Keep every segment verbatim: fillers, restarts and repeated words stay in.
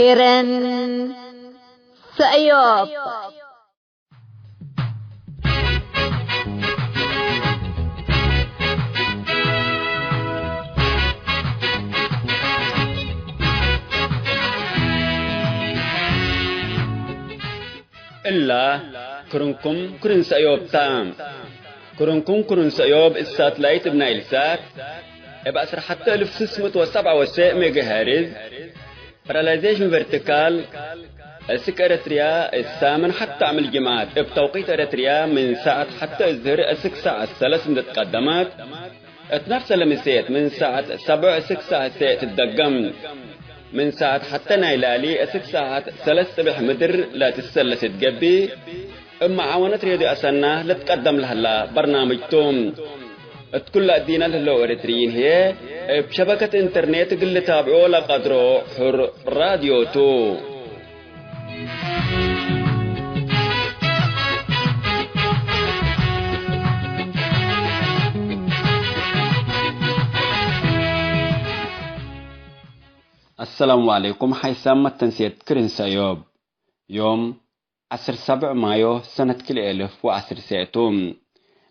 ኬረን ሰእዮብ። እላ ክርንኩም ክርን ሰእዮብ ታ። ክርንኩም ክርን ሰእዮብ እብ ሳትላይት እብ ናይል ሳት እብ ዐስር ሐተ እልፍ ስስ ምእት ወሰብዓ ወሰዕ ሜጋሄርዝ ፓራላይዜሽን ቨርቲካል፣ እስክ ኤረትርያ እሳ ምን ሐተ አምል ጅምዐት እብ ተውቂት ኤረትርያ ምን ሳዐት ሐተ እዝህር እስክ ሳዐት ሰለስ እንዴ ትቀደመት፣ እት ነፍሰ ለምሴት ምን ሳዐት ሰብዕ እስክ ሳዐት ሴዕ ትትደገም። ምን ሳዐት ሐተ ናይ ላሊ እስክ ሳዐት ሰለስ ጽብሕ ምድር ለትሰለስ እት ገብእ፣ እብ መዓወነት ሬድዮ አሰና ልትቀደም ለህላ በርናምጅ ቱ። እት ኩለ እዲነ ለህለው ኤረትርዪን ህዬ፣ እብ ሸበከት ኢንተርኔት እግል ልታብዖ ለቀድሮ ሑር ራድዮ ቱ። አሰላሙ ዐለይኩም። ሓይሳም መተንሴት ክርን ሰእዮብ። ዮም ዐስር ሰብዕ ማዮ ሰነት ክልኤ እልፍ ወዐስር ሴዕ ቱ።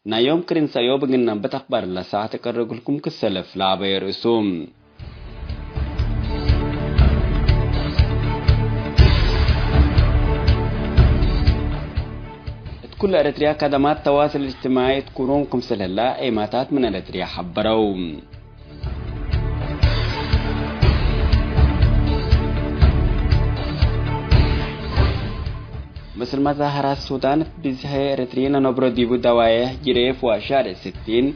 ናይ ዮም ክርን ሰእዮብ እግል ነንብት አክባር ለሳዐት እቀርግልኩም ክሰልፍ ለአበየ ርእሱ። እት ኩለ ኤረትርያ ከደማት ተዋስል እጅትማዒ እት ክሩን ክምሰል ህላ ዔማታት ምን ኤረትርያ ሐበረው። ምስል መዛሀራት ሱዳን እት ብዝሔ ኤረትርዪን ለነብሮ ዲቡ ደዋዬሕ ጅሬፍ ወአሻርዕ ስቲን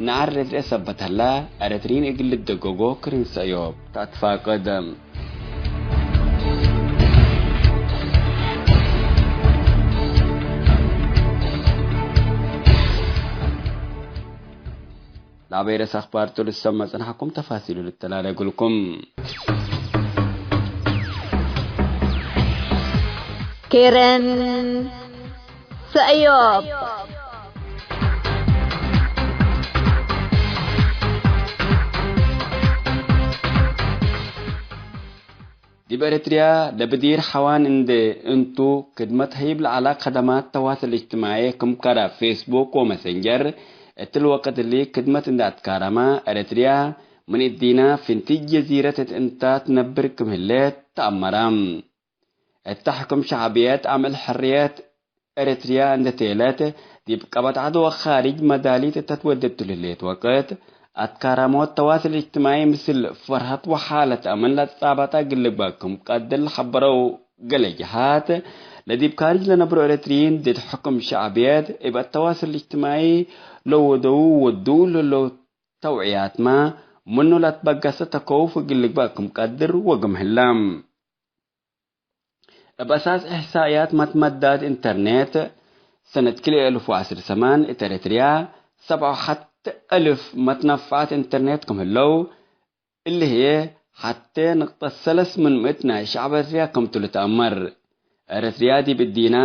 ነዓር ኤረትርየ ሰበት ሀላ፣ ኤረትርዪን እግል ልደገጎ ክርን ሰእዮብ ተአትፋቅድ። ለአበይ ርእስ አክባር ቱ ልሰመዕ ጽንሐኩም ተፋሲሉ ልተላለ እግልኩም። ኬረን ሰእዮብ። ዲብ ኤረትርያ ለብዲር ሐዋን እንዴ እንቱ ክድመት ሀይብ ለዐላ ከደማት ተዋስል እጅትማዒ ክም ከረ ፌስቡክ ወመሰንጀር፣ እትሊ ወቅት እሊ ክድመት እንዴ አትካረመ፣ ኤረትርያ ምን እዲነ ፍንቲይ ጀዚረት እት እንታ ትነብር ክም ህሌት ተአመረ። እተ ሕክም ሸዕብየት አምዕል ሕርየት ኤረትርያ እንዴ ቴለት፣ ዲብ ቀበት ዐድ ወካርጅ መዳሊት እተ ትወደቱ ለህሌት ወቅት፣ አትካራሞት ተዋስል እጅትማዒ ምስል ፈርሀት ወሓለት አምን ለትጻባጣ እግል ልግበእ ክም ቀድር ለሐበረው ገሌ ጀሃት፣ ለዲብ ካርጅ ለነብሮ ኤረትርዪን ድድ ሕክም ሸዕብየት እብ አተዋስል እጅትማዒ ለወደዉ ወድኡ ለህለው ተውዕያትመ ምኑ ለትበገሰ ተከውፍ እግል ልግበእ ክም ቀድር ወግም ህለ። እብ አሳስ እሕሳእያት መትመዳት ኢንተርኔት፣ ሰነት ክልኤ እልፍ ወዐስር ሰማን እት ኤረትርያ ሰብዓ ወሐተ እልፍ መትነፍዓት ኢንተርኔት ክም ህለው፣ እሊ ህዬ ሐቴ ንቅጠት ሰለስ ምን ምእት ናይ ሸዕብ ኤረትርያ ክምቱ ልትአመር። ኤረትርያ ዲብ እዲነ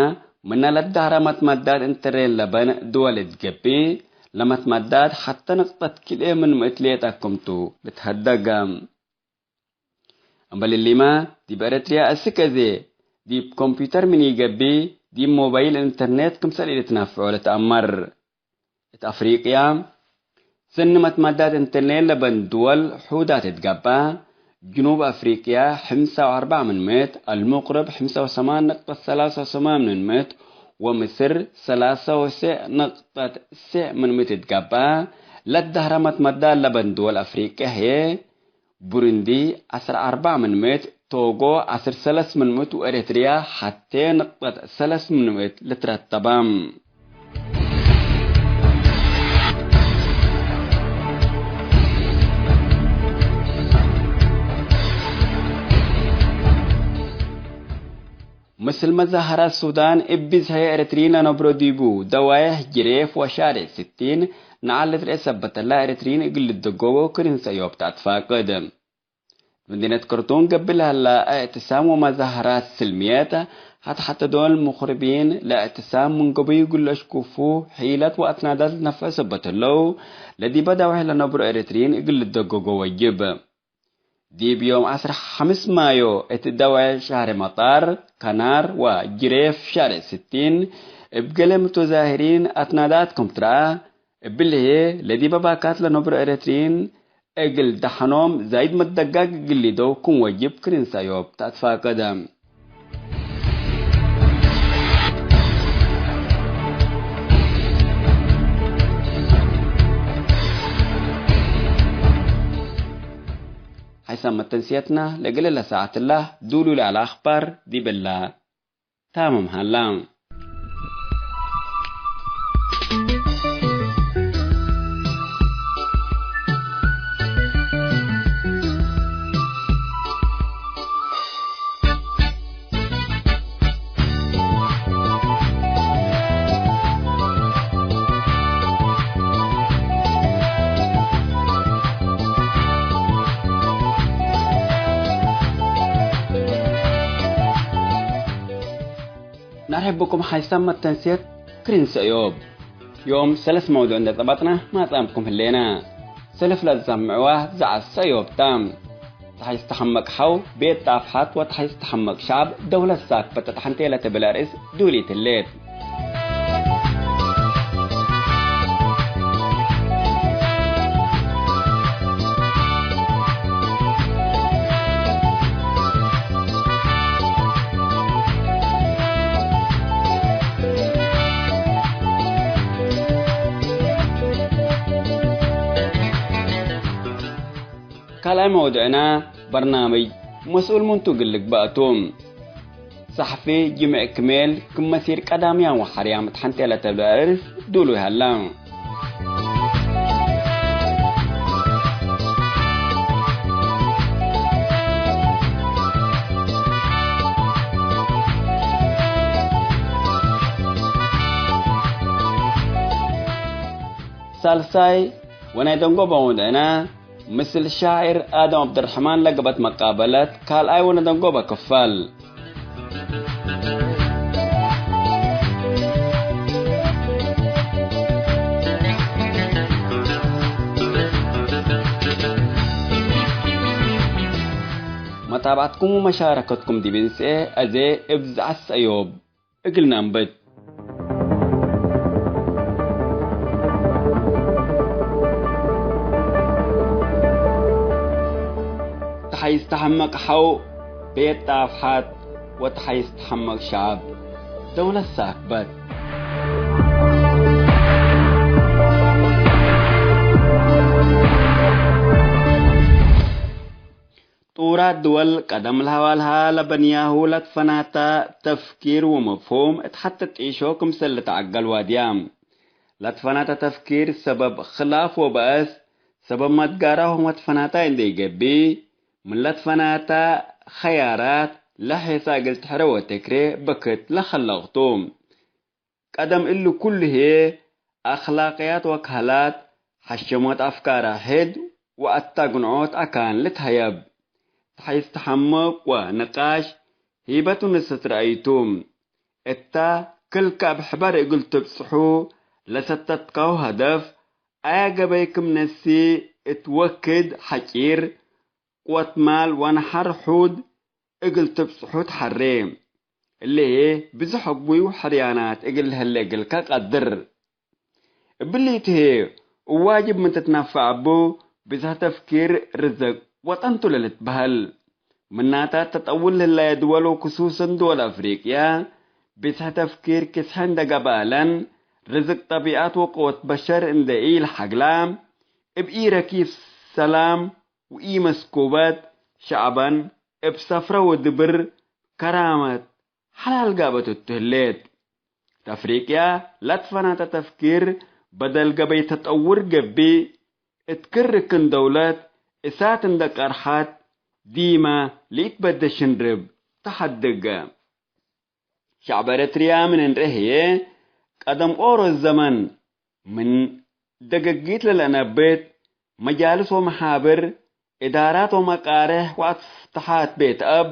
ምነ ለዳህረ መትመዳት ኢንተርኔት ለበን ድወል እት ገብእ፣ ለመትመዳት ሐቴ ንቅጠት ክልኤ ምን ምእት ሌጠ ክምቱ ልትሀደገ። እምበል እሊመ፣ ዲብ ኤረትርያ እስክ አዜ ዲብ ኮምፒውተር ምን ኢገብእ፣ ዲብ ሞባይል ኢንተርኔት ክምሰል ኢልትነፍዖ ልትአመር። እት አፍሪቅያ፣ ሰኒ መትመዳት ኢንተርኔት ለበን ድወል ሑዳት እት ገብአ፣ ጅኑብ አፍሪቅያ፣ ሕምሳ ወአርበዕ ምን ምእት፣ አልሙቅርብ፣ ሕምሳ ወሰማን ነቅጠት ሰላሳ ወሰማን ምን ምእት፣ ወምስር፣ ሰላሳ ወሰዕ ነቅጠት ሰዕ ምን ምእት እት ገብአ፣ ለዳህረ መትመዳት ለበን ድወል አፍሪቅያ ህዬ፣ ቡሩንዲ ዐስር አርበዕ ምን ምእት፣ ቶጎ ዐስር ሰለስ ምን ምእት ወኤረትርያ ሐቴ ንቅጠት ሰለስ ምን ምእት ልትረተበ። ምስል መዛሀራት ሱዳን እብ ብዝሐ ኤረትርዪን ለነብሮ ዲቡ ደዋዬሕ ጅሬፍ ወሻርዕ ስቲን ነዓል ልትርኤ ሰበት እላ ኤረትርዪን እግል ልደገቦ ክርን ሰእዮብ ተአትፋቅድ። መዲነት ከርቱም ገብእ ለሀላ እዕትሳም ወመዛሀራት ስልምየት፣ ሐት ሐተ ዶል ሙክርቢን ለእዕትሳም ምን ገበዩ እግል ለአሽኩፉ ሒለት ወአትናዳት ልትነፍዕ ሰበት ህለው፣ ለዲበ ደዋዬሕ ለነብሮ ኤረትርዪን እግል ልደገጎ ወጅብ። ዲብ ዮም ዐስር ሐምስ ማዮ እት ደዋይ ሻሪ መጣር፣ ከናር ወጅሬፍ ሻርዕ ስቲን እብ ገሌ ምትወዛሂሪን አትናዳት ክም ትረአ፣ እብሊ ህዬ ለዲበ ባካት ለነብሮ ኤረትርዪን እግል ደሐኖም ዛይድ መትደጋግ እግል ሊደው ክም ወጅብ ክርን ሰእዮብ ተአትፋቀደ። ሐይሳም መተንስየትና ለእግለ ለሰዓትላ ዱሉል አልአኽባር ዲብላ ታምም ሀላ። ነርሕብኩም ሐይሳም መተንስየት ክሪን ሰእዮብ። ዮም ሰለስ መውዱዕ እንዴ ጸበጥነ ማጻምኩም ህሌነ። ሰልፍ ለትሰምዕዋ ዘዐት ሰእዮብ ተ። ተሐይስ ተሐመቅ ሐው ቤት ጣፍሐት ወተሐይስ ተሐመቅ ሸዐብ ደውለት ሳክበት ተሐንቴ ለትብል አርእስ ዱሊት ህሌት። ካልኣይ መውድዕና በርናምጅ መስኡል ምንቱ እግል ልግበእ ቱ። ሰሕፊ ጅምዕ ክሜል ክም መሲር ቀዳምያን ወሐርያም እት ሐንቴ ለተብለ አርእስ ዱሉይ ሀላ። ሳልሳይ ወናይ ደንጎበ መውድዕና፣ ምስል ሻዕር አደም ዐብደርሕማን ለገብአት መቃበለት ካልኣይ ወነደንጎበ ክፋል። መታብዐትኩም ወመሻረከትኩም ዲብ እንስኤ አዜ እብ ዘዐት ሰእዮብ። እግል ነአንብት። ተሐይስ ተሐመቅ ሐው ቤት ጣፍሐት ወተሐይስ ተሐመቅ ሸዐብ ደውለት ሳክበት። ጡራት ድወል ቀደም ለሀዋልሃ ለበንያሁ ለትፈናተ ተፍኪር ወመፍሁም እት ሐተ ጢሾ ክምሰል ልትዐገል ዋድያ። ለትፈናተ ተፍኪር ሰበብ ክላፍ ወበአስ፣ ሰበብ መትጋራሁ ወመትፈናታይ እንዴ ኢገብእ፣ ምን ለትፈናተ ኸያራት ለሔሳ እግል ትሕረ ወትክሬ በክት ለከለቅቱ። ቀደም እሊ ኩሉ ህዬ፣ አክላቅያት ወከህላት፣ ሐሸሞት አፍካር አሕድ ወአታግንዖት አካን ልትሀየብ። ተሐይስ ተሐመቅ ወንቃሽ፣ ሂበት ወንሰት ረአይቱ። እታ ክልከ እብ ሕበር እግል ትብጽሑ ለሰተትካሁ ሀደፍ፣ አያ ገበይ ክም ነሲ እት ወክድ ሐጪር፣ ቅወት ማል ወነሐር ሑድ እግል ትብጽሑ ተሐሬ። እሊ ህዬ ብዞሕ አግቡይ ወሕርያናት እግል ለህሌ እግልከ ቀድር። እብሊቱ ህዬ እብ ዋጅብ ምን ትትነፈዕ እቡ፣ ብዝሐ ተፍኪር ርዝቅ ወጠንቱ ለልትበህል። ምናተ ተጠውር ለህለየ ድወል ወክሱሰን ድወል አፍሪቅያ፣ ብዝሐ ተፍኪር ክስሐ እንዴ ገብአ ለን፣ ርዝቅ ጠቢዐት ወቅወት በሸር እንዴ ኢልሐግላ፣ እብ ኢረኪብ ሰላም ወኢመስኩበት ሸዐበን እብ ሰፍረ ወድብር ከራመት ሐላል ጋበት እቱ ህሌት። እት አፍሪቅያ ለትፈናተ ተፍኪር በደል ገበይ ተጠውር ገብእ፣ እት ክር ክን ደውለት እሳት እንዴ ቀርሐት ዲመ ለኢትበዴ ሽንርብ ተሐድገ። ሸዕብ ኤረትርያ ምን እንርኤ ህዬ፣ ቀደም ኦሮት ዘመን ምን ደገጊት ለለአነብት መጃልስ ወመሓብር፣ እዳራት ወመቃርሕ ወአፍተሓት ቤት አብ፣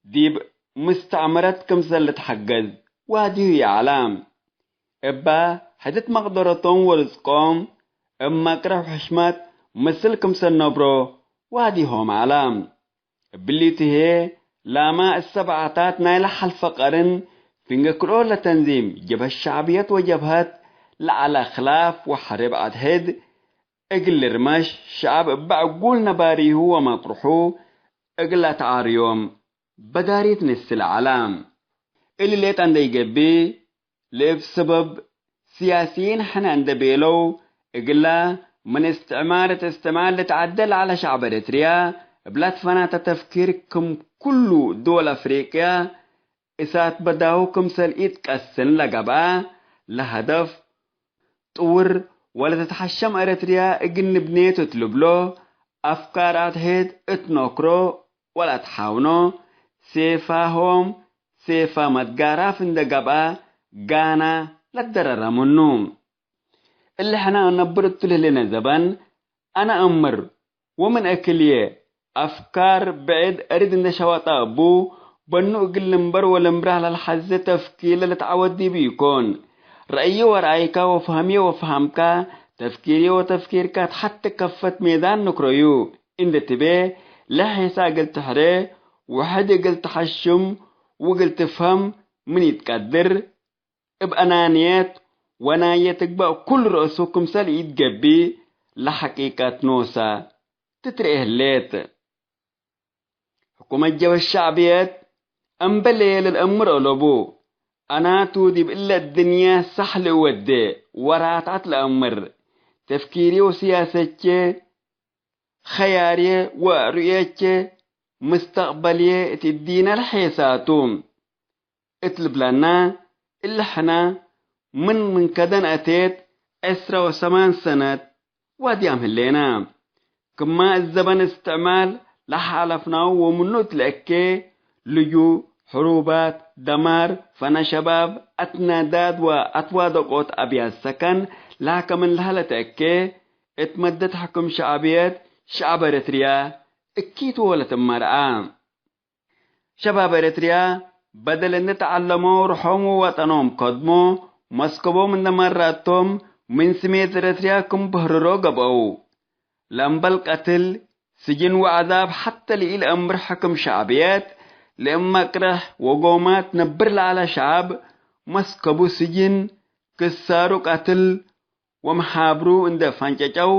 ዲብ ምስተዕመረት ክምሰል ልትሐገዝ ዋድዩ ይዐላ። እበ ሕድት መቅደረቶም ወርዝቆም እብ መቅርሕ ወሕሽመት ምስል ክምሰል ነብሮ ዋዲሆም ዐለ። እብሊቱ ህዬ ላመ እሰብዓታት ናይለ ሐልፈ ቀርን ፍንጌ ክልኦለ ተንዚም ጀብሀት ሸዕብየት ወጀብሀት ለዐለ ክላፍ ወሐርብ አድሕድ እግል ልርመሽ ሸዐብ እበ ዕጉል ነባሪሁ ወመቅርሑ እግል ለአትዓርዮም በዳሪት ንስል ዐለ። እሊ ሌጠ እንዴ ኢገብእ፣ ለእብ ሰበብ ስያስይን ሕነ እንዴ ቤለው፣ እግለ ምን እስትዕማር እት እስትዕማር ልትዐደ ለዐለ ሸዕብ ኤረትርያ፣ እብ ለትፈናተ ተፍኪር ክም ኩሉ ድወል አፍሪቅያ፣ እሳት በዳሁ ክምሰል ኢትቀስን ለገብአ፣ ለሀደፍ ጥውር ወለትትሐሸም ኤረትርያ እግል ንብኔ ቱ እት ልብሎ አፍካር አድሕድ እት ኖክሮ ወለአትሓውኖ፣ ሴፋሆም ሴፋ መትጋራፍ እንዴ ገብአ ጋና ለደረረ ምኑ። እሊ ሕነ ነብር እቱ ለህሌነ ዘበን፣ አነ እምር ወምን እክልዬ አፍካር ብዕድ እሪድ እንዴ ሸወጠ እቡ፣ በኑ እግል ልንበር ወልምራህ ለልሐዜ ተፍኪር ለልትዐወት ዲቡ ኢኮን። ረአየ ወረአይከ ወፈህምዬ ወፈሀምከ፣ ተፍኪርዬ ወተፍኪርከ እት ሐቲ ከፈት ሜዳን ንክረዩ እንዴ ትቤ፣ ለሔሳ እግል ትሕሬ፣ ውሕድ እግል ተሐሽም ወእግል ትፍሀም ምን ኢትቀድር፣ እብ አናንየት ወናየ ትግበእ ኩሉ ረእሱ ክምሰል ኢትገብእ ለሐቂቀት ኖሰ ትትርኤ ህሌት። ሕኩመት ጀብሀት ሸዕብየት እምበሌ ለልአምር አለቡ፣ አናቱ ዲብ እለ እድንየ ሳሕ ልእወዴ ወራትዐት ለአምር፣ ተፍኪርዬ ወስያሰቼ፣ ኸያርዬ ወሩእየቼ፣ ምስተቅበልዬ እት እዲነ ለሔሳቱ። እት ልብለና፣ እሊ ሕነ ምን ምን ከደን አቴት ዕስረ ወሰማን ሰነት ዋድያም ህሌነ። ክማ እት ዘበን እስትዕማር ለሓለፍናሁ ወምኑ እት ለእኬ ልጁእ፣ ሕሩባት፣ ደማር፣ ፈነ ሸባብ፣ አትናዳድ ወአትዋደቆት አብያት ሰከን ላከ ምን ለሀለ ተእኬ፣ እት መደት ሕክም ሸዕብየት ሸዕብ ኤረትርያ እኪት ወለትመርአ። ሸባብ ኤረትርያ በደል እንዴ ተዐለመው ርሖም ወወጠኖም ከድሞ፣ መስከቦም እንዴ መራቶም ምን ስሜት ኤረትርያ ክም በህርሮ ገብአው። ለእምበል ቀትል፣ ስጅን ወዐዛብ ሐተ ለኢለአምር ሕክም ሸዕብየት፣ ለእብ መቅርሕ ወጎማት ነብር ለዐለ ሸዐብ፣ መስከቡ ስጅን፣ ክሳሩ ቀትል ወመሓብሩ እንዴ ፈንጨጨው፣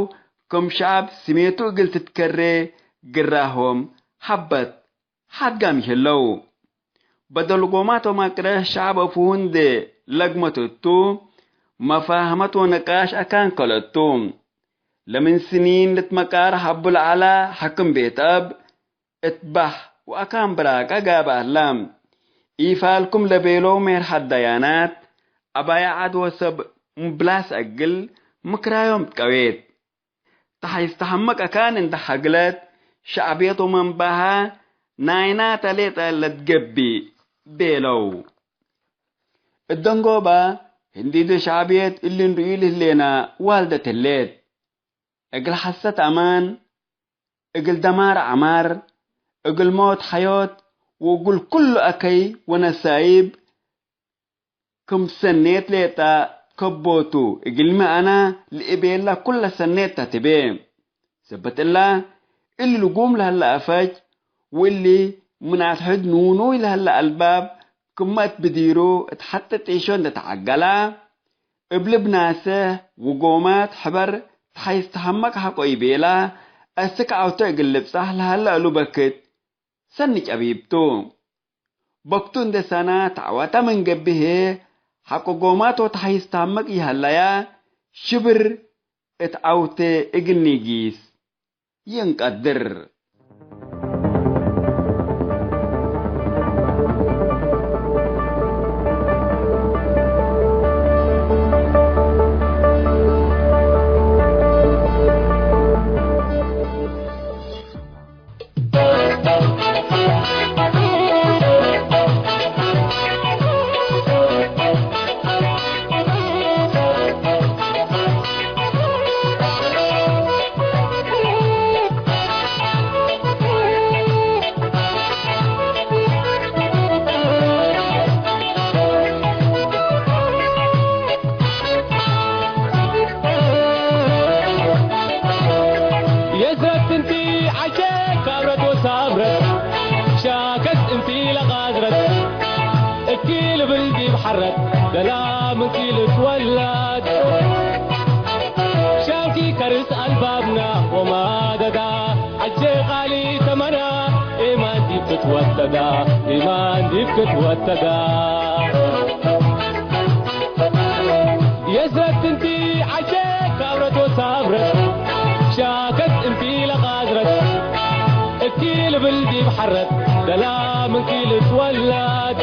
ክም ሸዐብ ስሜቱ እግል ትትከሬ ግራሆም ሀበት። ሐድጋም ይህለው። በደል ጎማት ወመቅርሕ ሸዐብ አፉሁ እንዴ ለግመት እቱ፣ መፋህመት ወንቃሽ አካን ከለቱ። ለምን ስኒን ልትመቃረሕ አቡ ለዐላ ሐክም ቤት አብ፣ እት ባሕ ወአካን ብራቀ ጋብአት ላም። ኢፋልኩም ለቤለው ሜርሐት ደያናት፣ አባያ ዐድ ወሰብ እምብላስ እግል ምክራዮም ትቀዌት። ተሐይስ ተሐመቅ አካን እንደ ሐግለት፣ ሸዕብየት ወመንባሃ ናይናተ ሌጠ ለትገብእ ቤለው። እት ደንጎባ ህንዲዶ ሸዕብየት እሊ እንርእዩ ለህሌና ዋልደት ህሌት። እግል ሐሰት አማን፣ እግል ደማር ዐማር፣ እግል ሞት ሐዮት ወእግል ኩሉ አከይ ወነሳይብ ክም ሰኔት ሌጠ ከቦቱ፣ እግልሚ አነ ለእቤላ ኩለ ሰኔት ተ ትቤ። ሰበት እለ፣ እሊ ልጉም ለህለ አፈጅ፣ ወእሊ ምን አትሕድ ኑኑይ ለህለ አልባብ፣ ክመ እት ብዲሩ እት ሐቲ ጢሾ እንዴ ተዐገላ፣ እብ ልብ ናሰሕ ወጎማት ሕበር ተሐይስ ተሐመቅ ሐቆ ኢቤላ፣ አስክ ዐውተ እግል ልብጻሕ ለሀለ እሉ በክት ሰኒ ጨቢብ ቱ። በክቱ እንዴ ሰና ተዐወተ ምን ገብእ ህዬ፣ ሐቆ ጎማት ወተሐይስ ተሐመቅ ኢሀለያ፣ ሽብር እት ዐውቴ እግል ኒጊስ ይእንቀድር። እኪ ልብል ዲብ ሐረት ደላ ምንኪ ልትወለድ። ሻንኪ ከርስ አልባብና ወማደዳ። ዐጄ ቃሊ ተመና ኤማን ዲብ ክትወተዳ፣ ኤማን ዲብ ክትወተዳ። የስረት እንቲ ዐጄ ካብረት ወሳብረት፣ ሻከት እንቲ ለቃዝረት። እኪ ልብል ዲብ ሐረት ደላ ምንኪ ልትወለድ።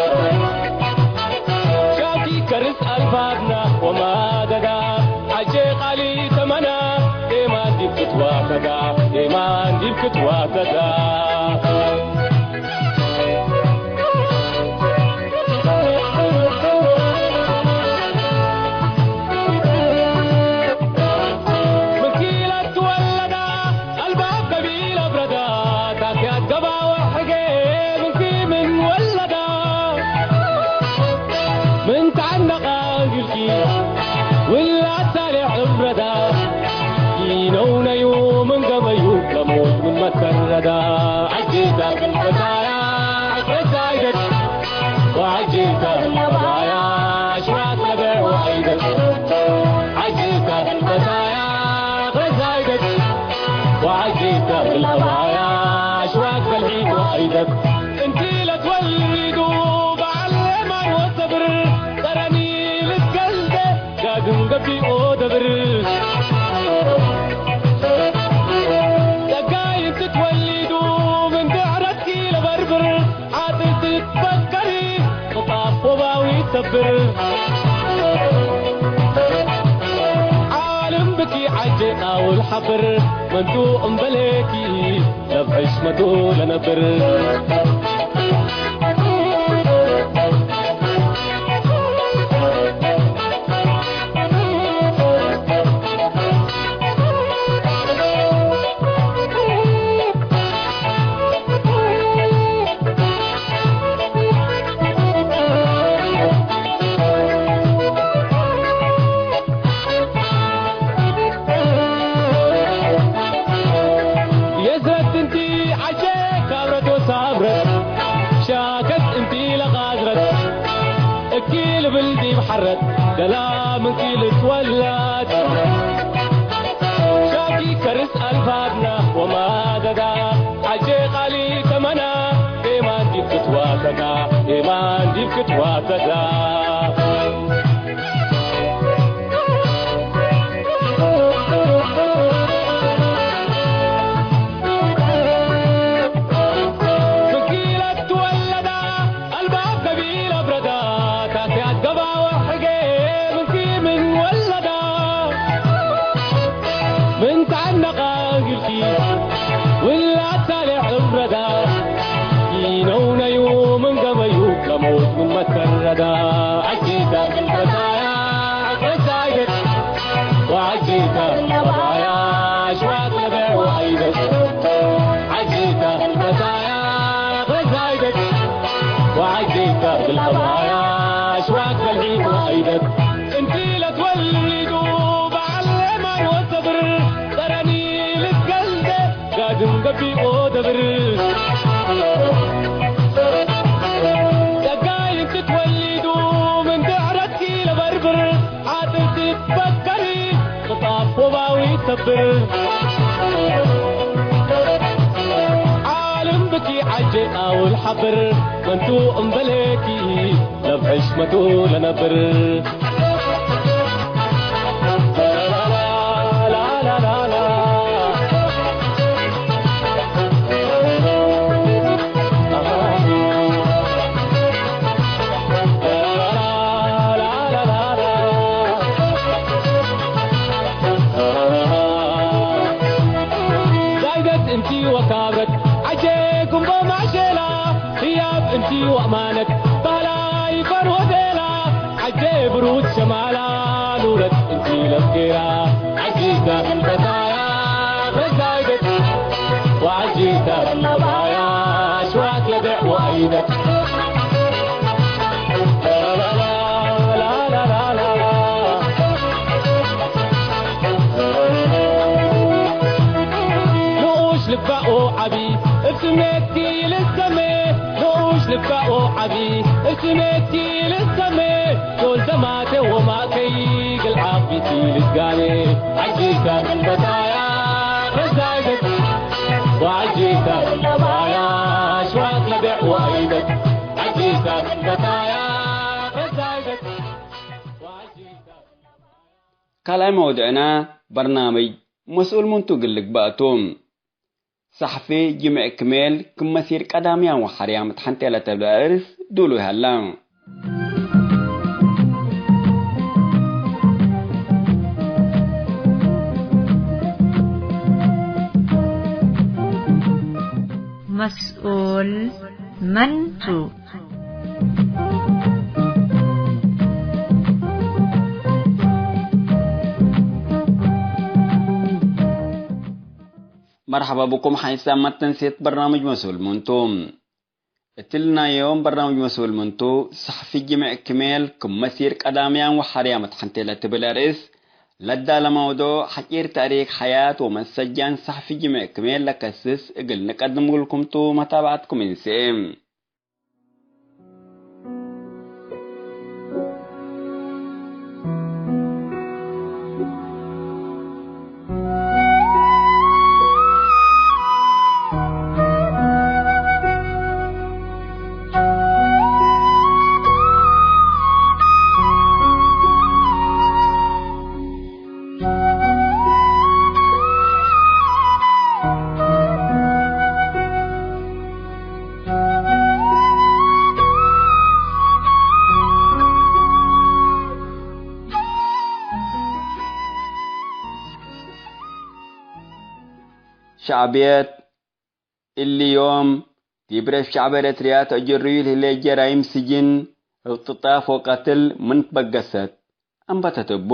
ሻንኪ ከርስ አልባብና ወማደዳ። ዐጄ ቃሊ ተመና ኤማን ዲብ ክትወተዳ፣ ኤማን ዲብ ክትወተዳ። ምንኪ ለትወለዳ አልባብ ገቢል አብረዳ፣ ታክያት ገባ ወሕጌ ምንኪ ምን ወለዳ። ምን ተዐነቃ እግልኪ ውላድ ሳሌሕ እብረዳ፣ ኢነውነዩ ምን ገበዩ ለሞት ምን መተረዳ። ዐጂብታ ክልፈታያ ዕፍረት ዛይደት፣ ወዐጂብታ ክልፈታያ አሽዋክ ለበዕ ወዐይደት። ዐጂብታ ክልፈታያ ዕፍረት ዛይደት፣ ወዐጂብታ ክልፈታያ አሽዋክ በልዒት ወዐይደት። እንቲ ለትወልዱ በዐል ኤማን ወሰብር፣ ቀረኒ ልትገልደ ጋድም ገቢኦ ደብር። ጸጋይ እንቲ ትወሊዱ ምን ድሕረትኪ ለበርብር፣ ዓጥል ትትፈከሪ ክጣፍ ወባዊ ሰብር። ዓልም ብኪ ዐጄ ቃውል ሐብር፣ መንቱ እምበሌኪ ለብሕሽመቱ ለነብር። የዝረት እንቲ ዐጄ ካብረት ወሳብረት፣ ሻከት እንቲ ለቃዝረት፣ እኪ ልብል ዲብ ሐረት፣ ደላ ምንኪ ልትወለድ። ሻኪ ከርስ አልፋብና ወማደዳ፣ ዐጄ ቃሊ ተመና፣ ኤማን ዲብ ክትዋተዳ፣ ኤማን ዲብ ክትዋተዳ። ምንኪ ለትወለዳ አልባብ ገቢል አብረዳ፣ ታክያት ገባ ወሕጌ ምንኪ ምን ወለዳ። ምን ተዐነቃ እግልኪ ውላድ ሳሌሕ እብረዳ፣ ኢነውነዩ ምን ገበዩ ለሞት ምን መተረዳ። ዐጂብታ ክልፈታያ ዕፍረት ዛይደት፣ ወዐጂብታ ክልፈታያ አሽዋክ ለበዕ ወዐይደት። ዐጂብታ ክልፈታያ ዕፍረት ዛይደት፣ ወዐጂብታ ክልፈታያ አሽዋክ በልዒት ወዐይደት። እንቲ ለትወልዱ በዐል ኤማን ወሰብር፣ ቀረኒ ልትገልደ ጋድም ገቢኦ ደብር። ጸጋይ እንቲ ትወሊዱ ምን ድሕረትኪ ለበርብር፣ ዓጥል ትትፈከሪ ክጣፍ ወባዊ ሰብር። ዓልም ብኪ ዐጄ ቃውል ሐብር፣ መንቱ እምበሌኪ ለብሕሽመቱ ለነብር። ዛይደት እንቲ ወካብረት ዐጄ ጉንቦ ማሼላ፣ ህያብ እንቲ ወአማነት ባህላ ይኮን ወዴላ። ዐጄ ብሩት ሸማላ ኑረት እንቲ ለፍጌራ። ዐጂብታ ክልፈታያ ዕፍረት ዛይደት፣ ወዐጂብታ ክልፈታያ አሽዋክ ለበዕ ወዐይደት። ንኡሽ ልባኦ ዐቢ እብ ስሜትኪ ልሰሜ፣ ንኡሽ ቃኦ ዐቢ እርትሜቲ ልሰሜ፣ ዶል ደማቴ ወማከይ ግል ዓቢቲ ልትጋኔ። ዐጂብታ ምን በታያ ፈዛይደት፣ ወዐጂብታ ምን ለባያ ሽዋት ለቤዕ ዋይደት። ዐጂብታ ምን በታያ ፈዛይደት፣ ወዐጂብታ ካልኣይ መውድዕና በርናምጅ መስኡል ምንቱ እግል ልግበእ ቱ። ሰሕፊ ጅምዕ ክሜል ክም መሲር ቀዳምያን ወሐርያም እት ሐንቴ ለተብለ አርእስ ዱሉይ ሀላ። መስኡል መን ቱ? መርሐባ ብኩም ሐይሳም መተንሴት በርናምጅ መስኡል ምንቱ። እትልና ዮም በርናምጅ መስኡል ምንቱ፣ ሰሕፊ ጅምዕ ክሜል ክም መሲር ቀዳምያን ወሐርያም እት ሐንቴ ለትብል አርእስ ለዳለ መውዱዕ ሐጪር ታሪክ ሐያት ወመሰጃን ሰሕፊ ጅምዕ ክሜል ለከስስ እግል ንቀድም እግልኩም ቱ። መታብዐትኩም እንስኤ። ሸዕብየት እሊ ዮም፣ ዲብ ረእስ ሸዕብ ኤረትርያ ተአጀርዩ ለህሌት ጀራይም ስጅን፣ እቅትጣፍ ወቀትል ምን ትበገሰት አንበተት እቡ።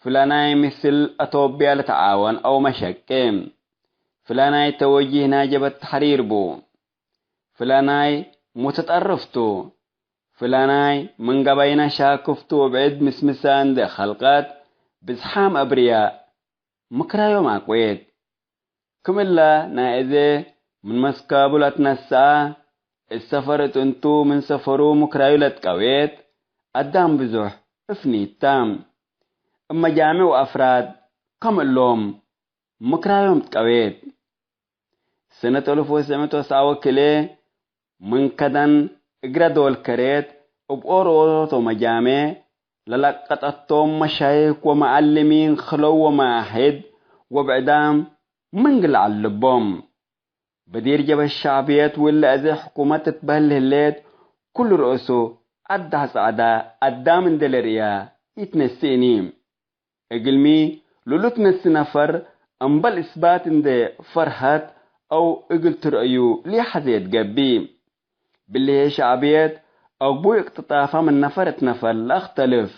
ፍላናይ ምስል አቶብያ ለተዓወን አው መሸቄ። ፍላናይ ተወጂህ ናይ ጀብሀት ተሕሪር ቡ። ፍላናይ ሙተጠርፍ ቱ። ፍላናይ ምን ገባይና ሻክፍ ቱ ወብዕድ ምስምሰ እንዴ ከልቀት ብዝሓም አብርያእ ምክራዮም አቅዌት። ክም እለ ናይ አዜ ምን መስካቡ ለትነሰአ፣ እት ሰፈር እት እንቱ ምን ሰፈሩ ምክራዩ ለትቀዌት አዳም ብዙሕ እፍኒት ተ። እብ መጃምዕ ወአፍራድ ከም እሎም ምክራዮም ትቀዌት። ሰነት አልፍ ወትስዕ ምእት ወትስዓ ወክልኤ ምን ከደን እግረ ዶል ከሬት፣ እብ ኦሮት ወመጃሜ ለለቀጠቶም መሻይክ ወመዐልሚን ክለው ወመዓህድ ወብዕዳም ምን ግል ዐልቦም። በዲር ጀብሀት ሸዕብየት ወእለ አዜ ሕኩመት ትትበህል ህሌት፣ ኩሉ ረአሱ አዳህ ጸዕዳ አዳም እንዴ ለርእያ ኢትነስእኒ። እግልሚ፣ ሉሉት ነሲ ነፈር እምበል እስባት እንዴ ፈርሀት አው እግል ትርእዩ ሊሐዜት ገብእ። ብልሄ ሸዕብየት አግቡይ እቅትጣፋ ምን ነፈር እት ነፈር ለአክተልፍ።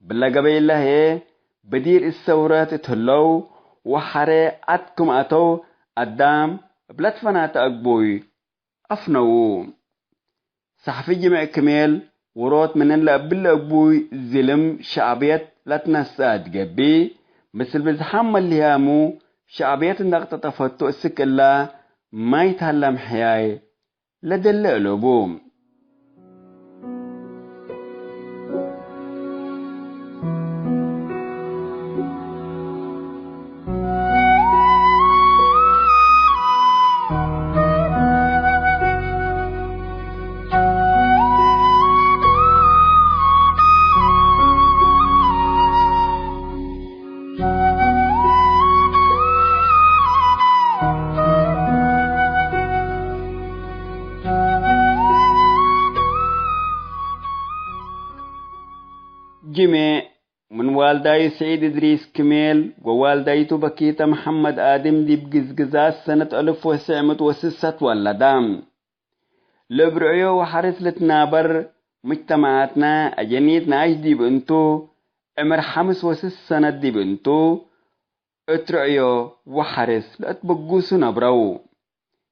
ብለ ገበይ እለ ህዬ፣ በዲር እት ሰውረት እት ህለው ወሐሬ ዐድ ክም አተው አዳም እብ ለትፈናተ አግቡይ አፍነዉ። ሰሕፊ ጅምዕ ክሜል ውሮት ምን እለ እብለ እቡይ ዝልም ሸዕብየት ለትነስአት ገብእ፣ ምስል ብዝሓም መልህያሙ ሸዕብየት እንደ አቅጠጠፈቱ እስክ እላ ማይ ተሀለ ምሕያይ ለደለ እሎቡ። ጅሜዕ ምን ዋልዳዩ ስዒድ እድሪስ ክሜል ወዋልዳይቱ በኪተ መሐመድ አድም ዲብ ግዝግዛት ሰነት አልፍ ወትስዕ ምእት ወስሰት ወለዳ። ለእብ ርዕዮ ወሐርስ ልትናበር ሙጅተማዓትነ አጀኒት ነኣይሽ ዲብ እንቱ፣ ዕምር ሐምስ ወስስ ሰነት ዲብ እንቱ፣ እት ርዕዮ ወሐርስ ለአትበጉሱ ነብረው።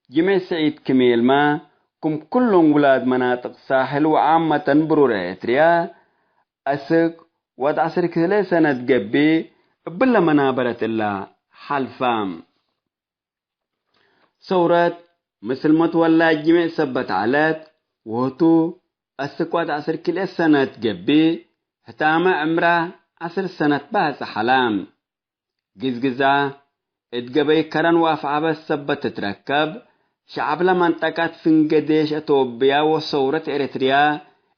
ጅሜዕ ስዒድ ክሜልመ፣ ክም ኩሎም ውላድ መናጥቅ ሳሕል ወዓመተን ብሩር ኤረትርያ፣ አስክ ወድ ዐስር ክልኤ ሰነት ገብእ፣ እብለ መናበረት እለ ሐልፈ። ሰውረት ምስል ሞት ወላድ ጅሜዕ ሰበት ዐለት፣ ወህቱ አስክ ወድ ዐስር ክልኤ ሰነት ገብእ፣ ህታመ ዕምራ ዐስር ሰነት ባጽሕ ዐለ። ግዝግዛ እት ገበይ ከረን ወአፍዐበት ሰበት ትትረከብ፣ ሸዐብለ መንጠቀት ፍንጌ ዴሽ አቶብያ ወሰውረት ኤረትርያ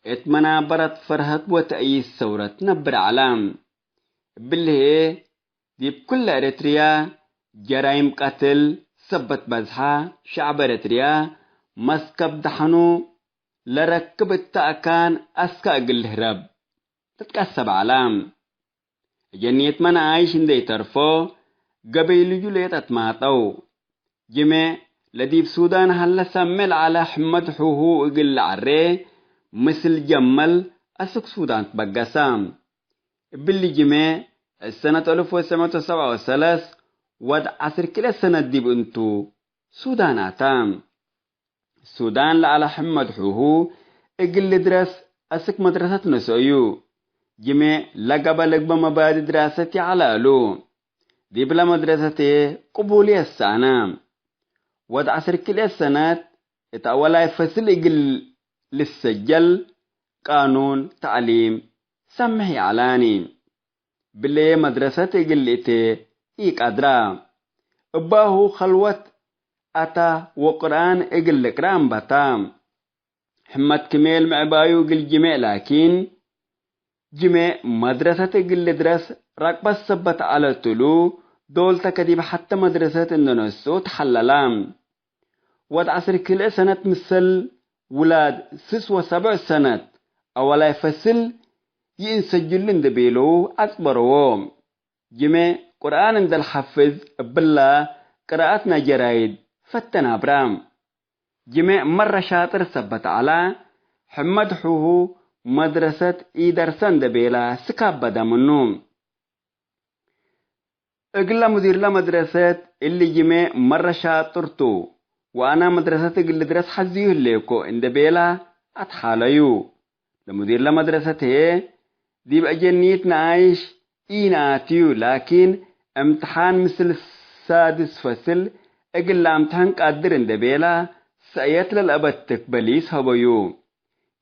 እት መናበረት ፈርሀት ወተእይድ ሰውረት ነብር ዐለ። እብሊ ህዬ፣ ዲብ ኩለ ኤረትርያ ጀራይም ቀትል ሰበት በዝሐ፣ ሸዐብ ኤረትርያ መስከብ ደሐኑ ለረክብ እተ አካን አስከ እግል ልህረብ ልትቀሰብ ዐለ። እጀኒት መነኣይሽ እንዴ ኢተርፎ፣ ገበይ ልጁ ሌጠ ትማጠው። ጅሜዕ ለዲብ ሱዳን ሀለ ሰሜ ለዐለ ሕመድ ሑሁ እግል ለዐሬ፣ ምስል ጀመል አስክ ሱዳን ትበገሰ። እብሊ ጅሜዕ እት ሰነት አልፍ ወትሰዕ ምእት ወሰብዓ ወሰለስ ወድ ዐስር ክልኤ ሰነት ዲብ እንቱ ሱዳን አተ። ሱዳን ለዐለ ሕመድ ሑሁ እግል ልድረስ አስክ መድረሰት ነስአዩ። ጅሜዕ ለገበ ልግበእ መባዲ ድራሰት ይዐለ እሉ። ዲብለ መድረሰት ህዬ ቅቡልየት ሰአነ። ወድ ዐስር ክልኤ ሰነት እት አወላይ ፈስል እግል ልሰጀል ቃኑን ተዕሊም ሰምሕ ይዐላኒ። ብለየ መድረሰት እግል ልእቴ ኢቀድራ። እባሁ ከልወት አታ ወቅርኣን እግል ልቅረእ አንበታ። ሕመድ ክሜል ምዕባዩ እግል ጅሜዕ ላኪን፣ ጅሜዕ መድረሰት እግል ልድረስ ረቅበት ሰበት ዐለት እሉ፣ ዶል ተከዲብ ሐተ መድረሰት እንደ ነስኡ ተሐለላ። ወድ ዐስር ክልኤ ሰነት ምሰል ውላድ ስስ ወሰብዕ ሰነት አወላይ ፈስል ይእንሰጅሉ እንዴ ቤለው አጽበረዎ። ጅሜዕ ቁርኣን እንዴ ለሐፍዝ እብላ ቅራአት ናይ ጀራይድ ፈተን አብራ። ጅሜዕ መረ ሻጥር ሰበት ዐላ፣ ሕመድ ሑሁ መድረሰት ኢደርሰ እንዴ ቤላ ስካብ በደ ምኑ። እግለ ሙዲርለ መድረሰት፣ እሊ ጅሜዕ መረ ሻጥር ቱ፣ ወአና መድረሰት እግል ልድረስ ሐዝዩ ህሌኮ እንዴ ቤላ አትሓለዩ። ለሙዲርለ መድረሰት ህዬ፣ ዲብ አጀኒት ነኣይሽ ኢነኣትዩ፣ ላኪን እምትሓን ምስል ሳድስ ፈስል እግል ለአምትሐን ቃድር እንዴ ቤላ፣ ሰእየት ለልአበትክ በሊስ ሀበዩ።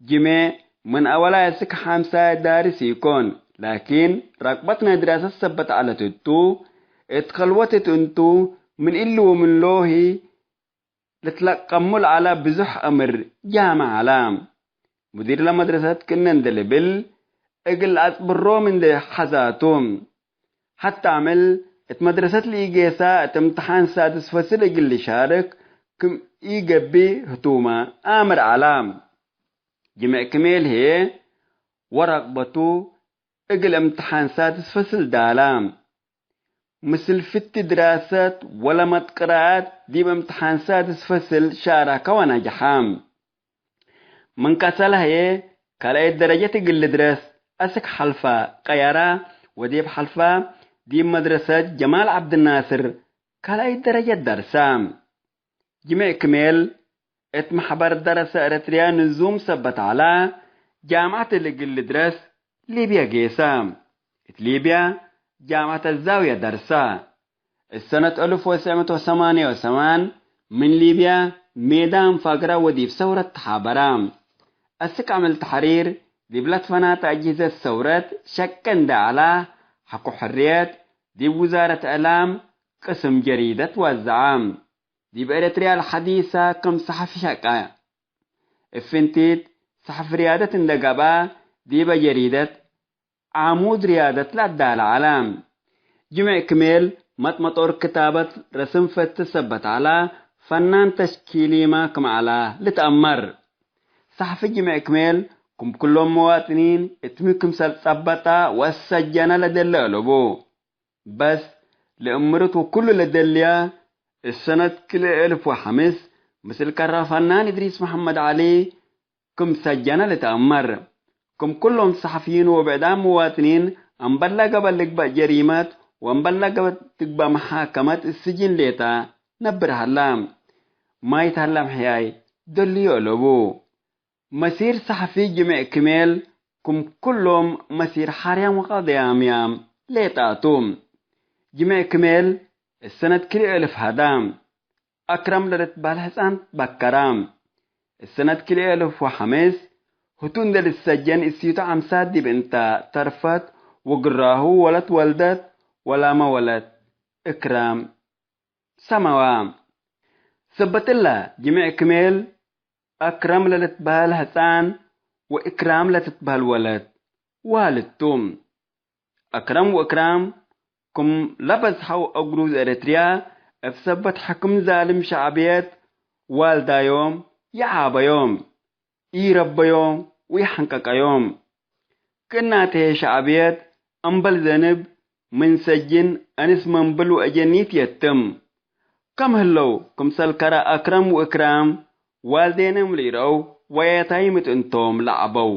ጅሜዕ ምን አወላይ እስክ ሓምሳይ ዳርስ ኢኮን፣ ላኪን ረቅበት ናይ ድራሰት ሰበት ዐለት እቱ፣ እት ከልወት እት እንቱ፣ ምን እሊ ወምን ሎሂ ልትለቀሙ ለዐለ ብዙሕ አምር ጃምዕ ዐለ። ሙዲርለ መድረሰት ክእነ እንዴ ልብል፣ እግል አጽብሮም እንዴ ሐዛቱ። ሐታ አምዕል እት መድረሰት ለኢጌሰ እት እምትሓን ሳድስ ፈስል እግል ልሻርክ ክም ኢገብእ ህቱመ አምር ዐለ። ጅሜዕ ክሜል ህዬ ወረቅበቱ እግል እምትሓን ሳድስ ፈስል ዳላ። ምስል ፍቲ ድራሰት ወለመድ ቅራአት ዲብ እምትሓን ሳድስ ፈስል ሻረከ ወነጀሐ። ምን ቀሰለ ህዬ ካልኣይት ደረጀት እግል ልድረስ አስክ ሐልፈ ቀየረ ወዲብ ሐልፈ ዲብ መድረሰት ጀማል ዐብድናስር ካልኣይት ደረጀት ደርሰ። ጅሜዕ ክሜል እት መሕበር ደረሰ ኤረትርያ ንዙም ሰበት ዐላ፣ ጃምዐት እሊ እግል ልድረስ ሊብየ ጌሰ። እት ሊብየ ጃምዐት አዛውየ ደርሰ። እት ሰነት አልፍ ወትሰዕ ምእት ወሰማንየ ወሰማን ምን ሊብየ ሜዳን ፈግረ ወዲብ ሰውረት ተሓበረ። አስክ አምዕል ተሕሪር ዲብ ለትፈናተ አጅህዘት ሰውረት ሸቄ እንዴ ዐላ፣ ሐቆ ሕርየት ዲብ ውዛረት እዕላም ቅስም ጀሪደት ወዘዐ። ዲብ ኤረትርያ ለሐዲሰ ክም ሰሐፊ ሸቀ። እብ ፍንቲት ሰሐፊ ርያደት እንዴ ገብአ፣ ዲበ ጀሪደት ዓሙድ ርያደት ለአዳለ ዐለ። ጅሜዕ ክሜል መጥመጦር ክታበት ረስም ፈቲ ሰበት ዐለ፣ ፈናን ተሽኪሊመ ክም ዐለ ልትአመር። ሰሐፊ ጅሜዕ ክሜል ክም ኩሎም መዋጥኒን እትሚ ክምሰል ጸበጠ ወሰጀነ ለደለ አለቡ። በስ ለእምርት ወኩሉ ለደልያ እት ሰነት ክልኤ እልፍ ወሐምስ ምስል ከረ ፈናን እድሪስ መሐመድ ዐሊ ክም ሰጀነ ልትአመር። ክም ኩሎም ሰሐፍይን ወብዕዳም መዋጥኒን፣ አምበል ለገበ ልግበእ ጀሪመት ወአምበል ለገበ ትግበእ መሓከመት እት ስጅን ሌጠ ነብር ሀላ። ማይት ሀላ ምሕያይ ደልዩ አለቡ። መሲር ሰሐፊ ጅሜዕ ክሜል ክም ኩሎም መሲር ሓርያም ወቀደያምያም ሌጣቱ። ጅሜዕ ክሜል እት ሰነት ክልኤ እልፍ ሀዳ። አክረም ለልትበህል ሕጻን በከረ። እሰነት ክልኤ እልፍ ወሐምስ ህቱ እንዴ ልትሰጀን እሲቱ ዐምሳት ዲብ እንተ ተርፈት፣ ወግራሁ ወለት ወልደት ወላመ ወለት እክራም ሰመዋ። ሰበት እለ፣ ጅምዕ ክሜል፣ አክረም ለልትበህል ሕጻን ወእክራም ለትትበህል ወለት ዋልድ ቱ። አክረም ወእክራም ክም ለበዝሐው አግሩዝ ኤረትርያ፣ እብ ሰበት ሕክም ዛልም ሸዕብየት ዋልዳዮም ይዓበዮም፣ ኢረበዮም ወኢሐንቀቀዮም። ክእናተ ሸዕብየት እምበል ዘንብ ምን ሰጅን፣ አንስ መንብል ወአጀኒት የትም። ከም ህለው ክምሰል ከረ አክረም ወእክራም ዋልዴነ እም ልኢረአው ወየታይም እት እንቶም ለዐበው።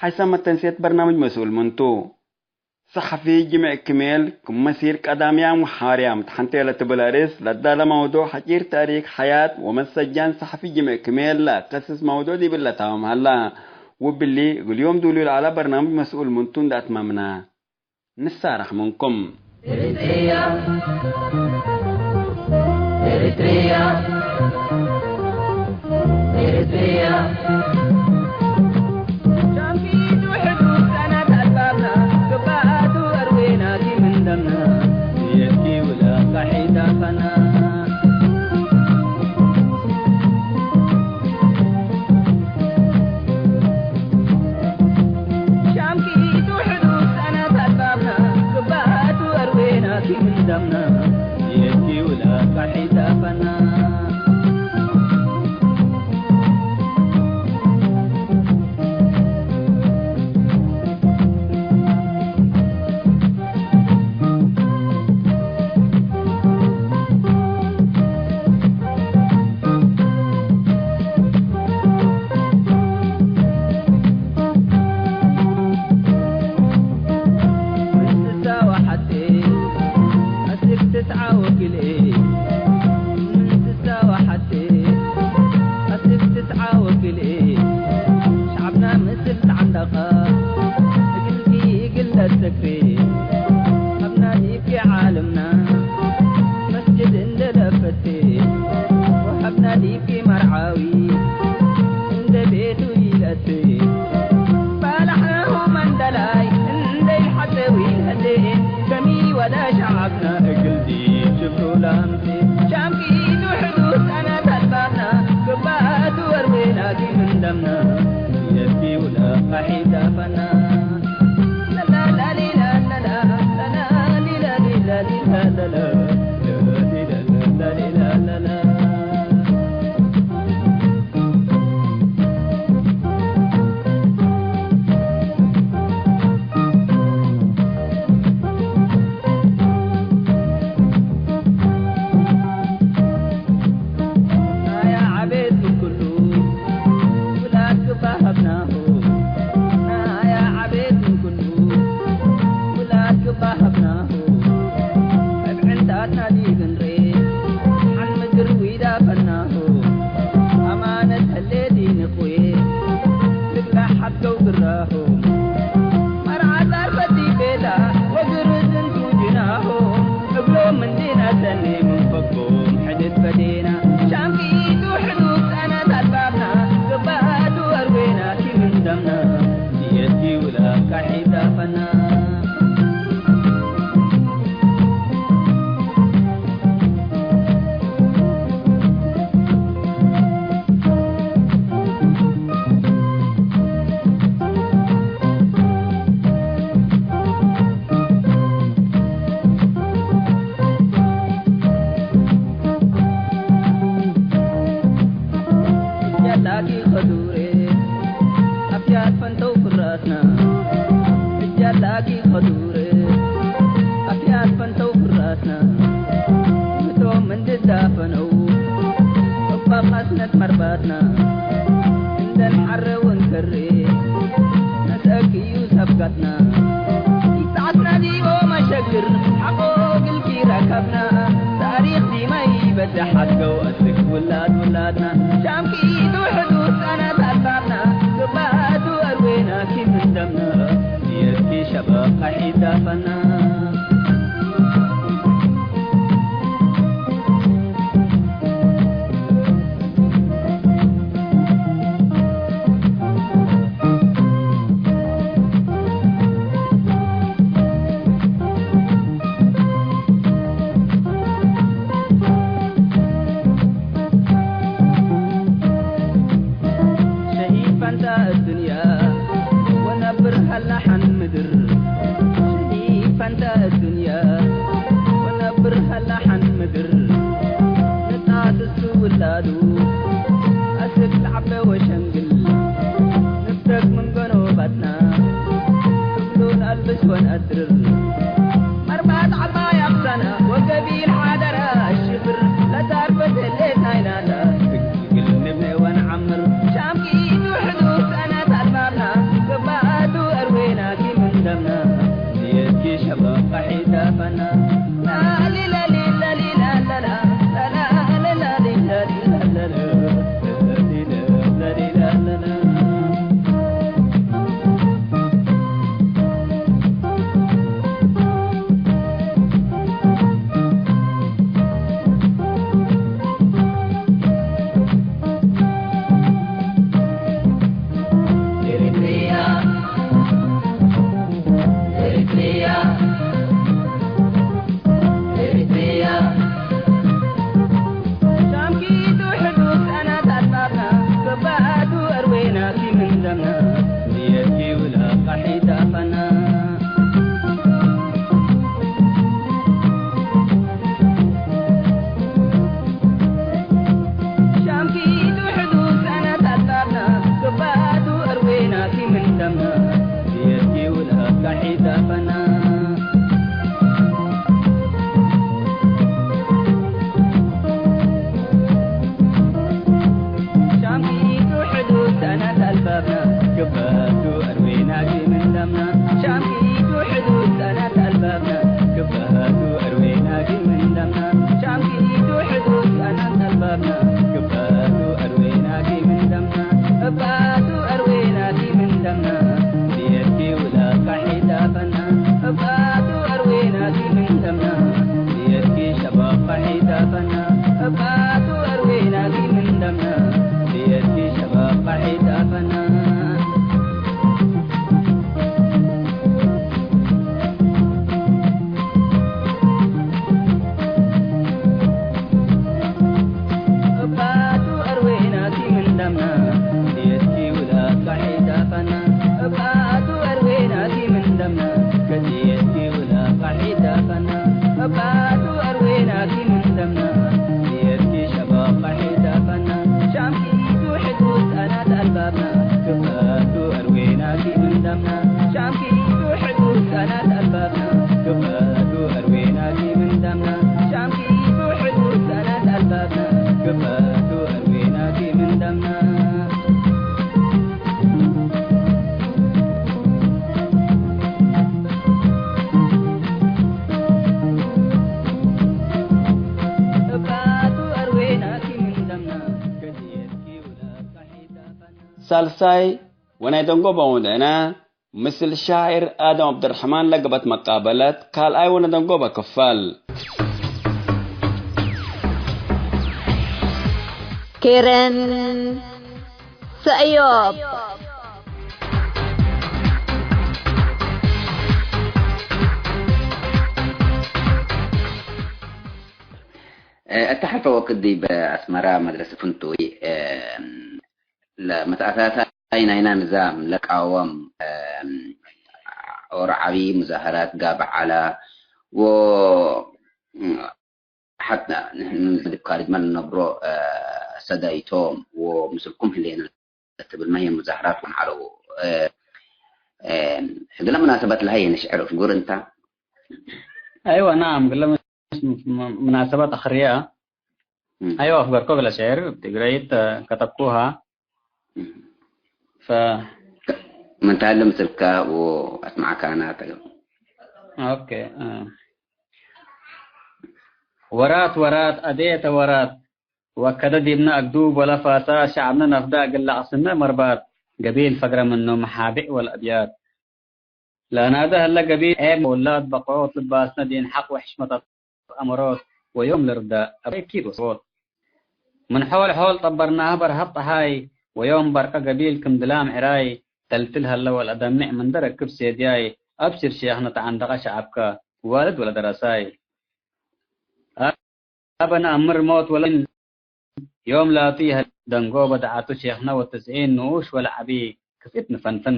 ሐይሰ መተንሴት በርናምጅ መስኡል ምን ቱ? ሰሐፊ ጅምዕ ክሜል፣ ክም መሲር ቀዳምያም ወሓርያም ተሐንቴ ለትብል አርእስ ለዳለ መውዱዕ ሐጪር ታሪክ ሐያት ወመሰጃን ሰሐፊ ጅምዕ ክሜል ለአከስስ መውዱዕ ዲብለ ታምም ሀላ። ወብሊ እግል ዮም ዱሉይ ለዐለ በርናምጅ መስኡል ምን ቱ እንዴ አትመምነ ንሳረሕ ምንኩም። ኤሪትሪያ፣ ኤሪትሪያ፣ ኤሪትሪያ። ሻንኪቱ ሕዱድ ሰነት አልባብና፣ ግባቱ አርዌና ኪምን ደምና፣ የኪ ውላ ካሒዳ ፈና። ሻምኪቱ ሕዱድ ሰነት አልባብና፣ ግባቱ አርዌና ኪምን ደምና፣ የኪ ውላ ካሒዳ ፈና። ምን ስሳ ወሐቴ አስክ ትስዓ ወክልኤ፣ ምን ስሳ ወሐቴ አስክ ትስዓ ወክልኤ፣ ሸዕብና ምስል ተዐንደቀ፣ እግልኪ እግል ለትሰክሬ፣ ሀብና ዲብኪ ዓለምና መስጅድ እንደ ለፈቴ፣ ወሀብና ዲብኪ መርዓዊ እንደ ቤቱ ይለቴ። ባላሕናሁ መንደላይ እንደ ይልሐቴ ወይልሀሌ፣ ከሚ ወለ ሸዓብና እግል ዲብ ሽፍሩ ለአምሴ። ሻምኪቱ ሕዱድ ሰነት አልባብና፣ ግባቱ ወርዌናኪ ምን ደምና፣ የቲ ውላ ፋሒዳ ፈና። ናያ ዐቤት ምን ኩሉ ውላድ ግባ ሀብናሁ። ናያ ዐቤት ምን ኩሉ ውላድ ግባ ሀብናሁ። እብ ዕንታትና ዲብ እንሬ ሐን ምድር ዊዳ ፈናሁ። አማነት ህሌት ኢንቅዌ ልግላሕ ሐብገው ግራሁ። መርዓ ዛርፈት ዲብ ቤላ ወግርዝ እንቱ ጅናሆም፣ እግሎም እንዴ ነሰኔ ምን ፈኮም ሕድት ፈዴና። ሻምኪቱ ሕዱድ ሰነት አልባብና፣ ግባቱ አርዌናኪ ምን ደምና፣ የቲ ውላ ካሒዳ ፈና። አስነት መርባትና እንደ ንሐረ ወንከሬ ነስአክ እዩ ሰብጋትና። ይብዓትና ዲቦ መሸግር ሐቆ ግልኪ ረከብና። ታሪክ ዲመ ይበዝሕ አስገው እትክ ውላድ ውላድና። ሻምኪቱ ሕዱድ ጸነት አልባብና። ግባቱ አርዌናኪ ምን ደምና። ንየትኪ ሸባብ ቀሒት ዳፈና። ሸሂድ ፈንታ እድንያ ወነብር ሀላ ሐን ምድር። ሸሂድ ፈንታ እድንያ ወነብር ሀላ ሐን ምድር። ንጣት እሱ ውላዱ አስክ ለዐበ ወሸንግል። ንብተክ ምን ገኖባትና ክብሉን አልብስ ወነአድርር። መርባት ዐባይ አቅሰና ወገቢል ሓደረ አሽፍር። ለታርፈት ህሌት ናይናታ እግል ንብነ ወንዓምር። ሻምኪቱ ሕዱድ ሰነት አልባብና። ገባቱ አርዌናኪ ምን ደምና። ንየትኪ ሸባብ ቀሒት ዳፈና። ኤሪትሪያ፣ ኤሪትሪያ፣ ኤሪትሪያ። ሻምኪቱ ሕዱድ ሰነት አልባብና። ገባቱ አርዌናኪ ምን ደምና። ንየትኪ ውላድ ቀሒት ዳፈና። ሻምኪቱ ሕዱድ ሰነት አልባብና። ገባቱ አርዌናኪ ምን ደምና። ንየትኪ ውላድ ቀሒት ዳፈና። ሻምኪቱ ሕዱድ ሰነት አልባብና። ገባቱ አርዌናኪ ምን ደምና። ሻምኪቱ ሕዱድ ሰነት አልባብና። ገባቱ አርዌናኪ ምን ደምና። ሻምኪቱ ሕዱድ ሰነት አልባብና። ገባቱ አርዌናኪ ምን ደምና። እባቱ አርዌናኪ ምን ደምና። ንየትኪ ውላድ ቀሒት ዳፈና። እባቱ አርዌናኪ ምን ደምና። ንየትኪ ሸባብ ቀሒት ዳፈና። እባቱ አርዌናኪ ምን ደምና። ንየትኪ ሸባብ ቀሒት ዳፈና። እባቱ አርዌናኪ ምን ደምና። ንየትኪ ውላድ ቀሒት ዳፈና። እባቱ አርዌናኪ ምን ደምና። ከንየትኪ ውላድ ቀሒት ዳፈና። እባቱ አርዌናኪ ምን ደምና። ንየትኪ ሸባብ ቀሒት ዳፈና። ሻምኪቱ ሕዱድ ሰነት አልባብና። ክፋቱ አርዌናኪ ምን ደምና። ሻምኪቱ ሕዱድ ሰነት አልባብና። ክፋቱ አርዌናኪ ምን ደምና። ሻምኪቱ ሕዱድ ሰነት አልባብና። ክፋቱ አርዌናኪ ምን ደምና። እባቱ አርዌናኪ ምን ደምና። ከዚየትኪ ውላድ ቀሒት ዳፈና። ሳልሳይ ወናይ ደንጎበ ወንድዕነ፣ ምስል ሻዕር አደም ዐብደርሕማን ለገብአት መቃበለት ካልኣይ ወነደንጎበ ክፋል። ኬረን ሰእዮብ። እተ ሐልፈ ወክድ ዲብ አስመረ መድረሰ ፍንቱይ ለመትአታታይ ናይና ንዛም ለቃወም ኦሮ ዐቢ ሙዛሀራት ጋብእ ዐለ። ወሐታ ንሕን ዲብ ካርጅመ ለነብሮ ሰዳይቶም ወምስልኩም ህሌነ ለትብል መህየም ሙዛሀራት ወን ዐለው። እግለ ሙናሰበት ለሀየ ንሽዕር ፍጉር እንተ። አይወ፣ ናም፣ እግለ ሙናሰበት አክርየ እም። አይወ፣ አፍገርኮ እግለ ሸዕር እብ ትግረይት ከተብኩሃ። እም። ፈ- ምን ታለ ምስልካ ወአስማዕካና ተገ- ኦኬ፣ እ። ወራት ወራት አዴተ ወራት ወከደ ዲብነ አግዱብ ወለፋሳት ሸዐብነ ነፍዳ እግል ለአቅስነ መርባት ገቢል ፈግረ ምኑ መሓብዕ ወለአብያት። ለአናደ ህለ ገቢል ዔብ ወውላድ በቅዖት ልባስነ ዲን ሐቅ ወሕሽመት አትአመሮት ወዮም ልርዳእ አበ እኪት ወሰቦት። ምን ሖል ሖል ጠበርናሀ በርሀት ጸሓይ ወዮም በርቀ ገቢል ክም ድላም ዕራይ ተልትል ሀለ ወለአደምዕ ምንደ ረክብ ሴድያይ አብሽር ሼኽነ ተዐንደቀ ሸዐብከ ዋልድ ወለደረሳይ። አበ ነአምር ሞት ወለ ዮም ላቱ ይሀል ደንጎበ ደዓቱ ሼኽነ ወትስዒን ንኡሽ ወለዐቢ ክፍእት ንፈንፍን።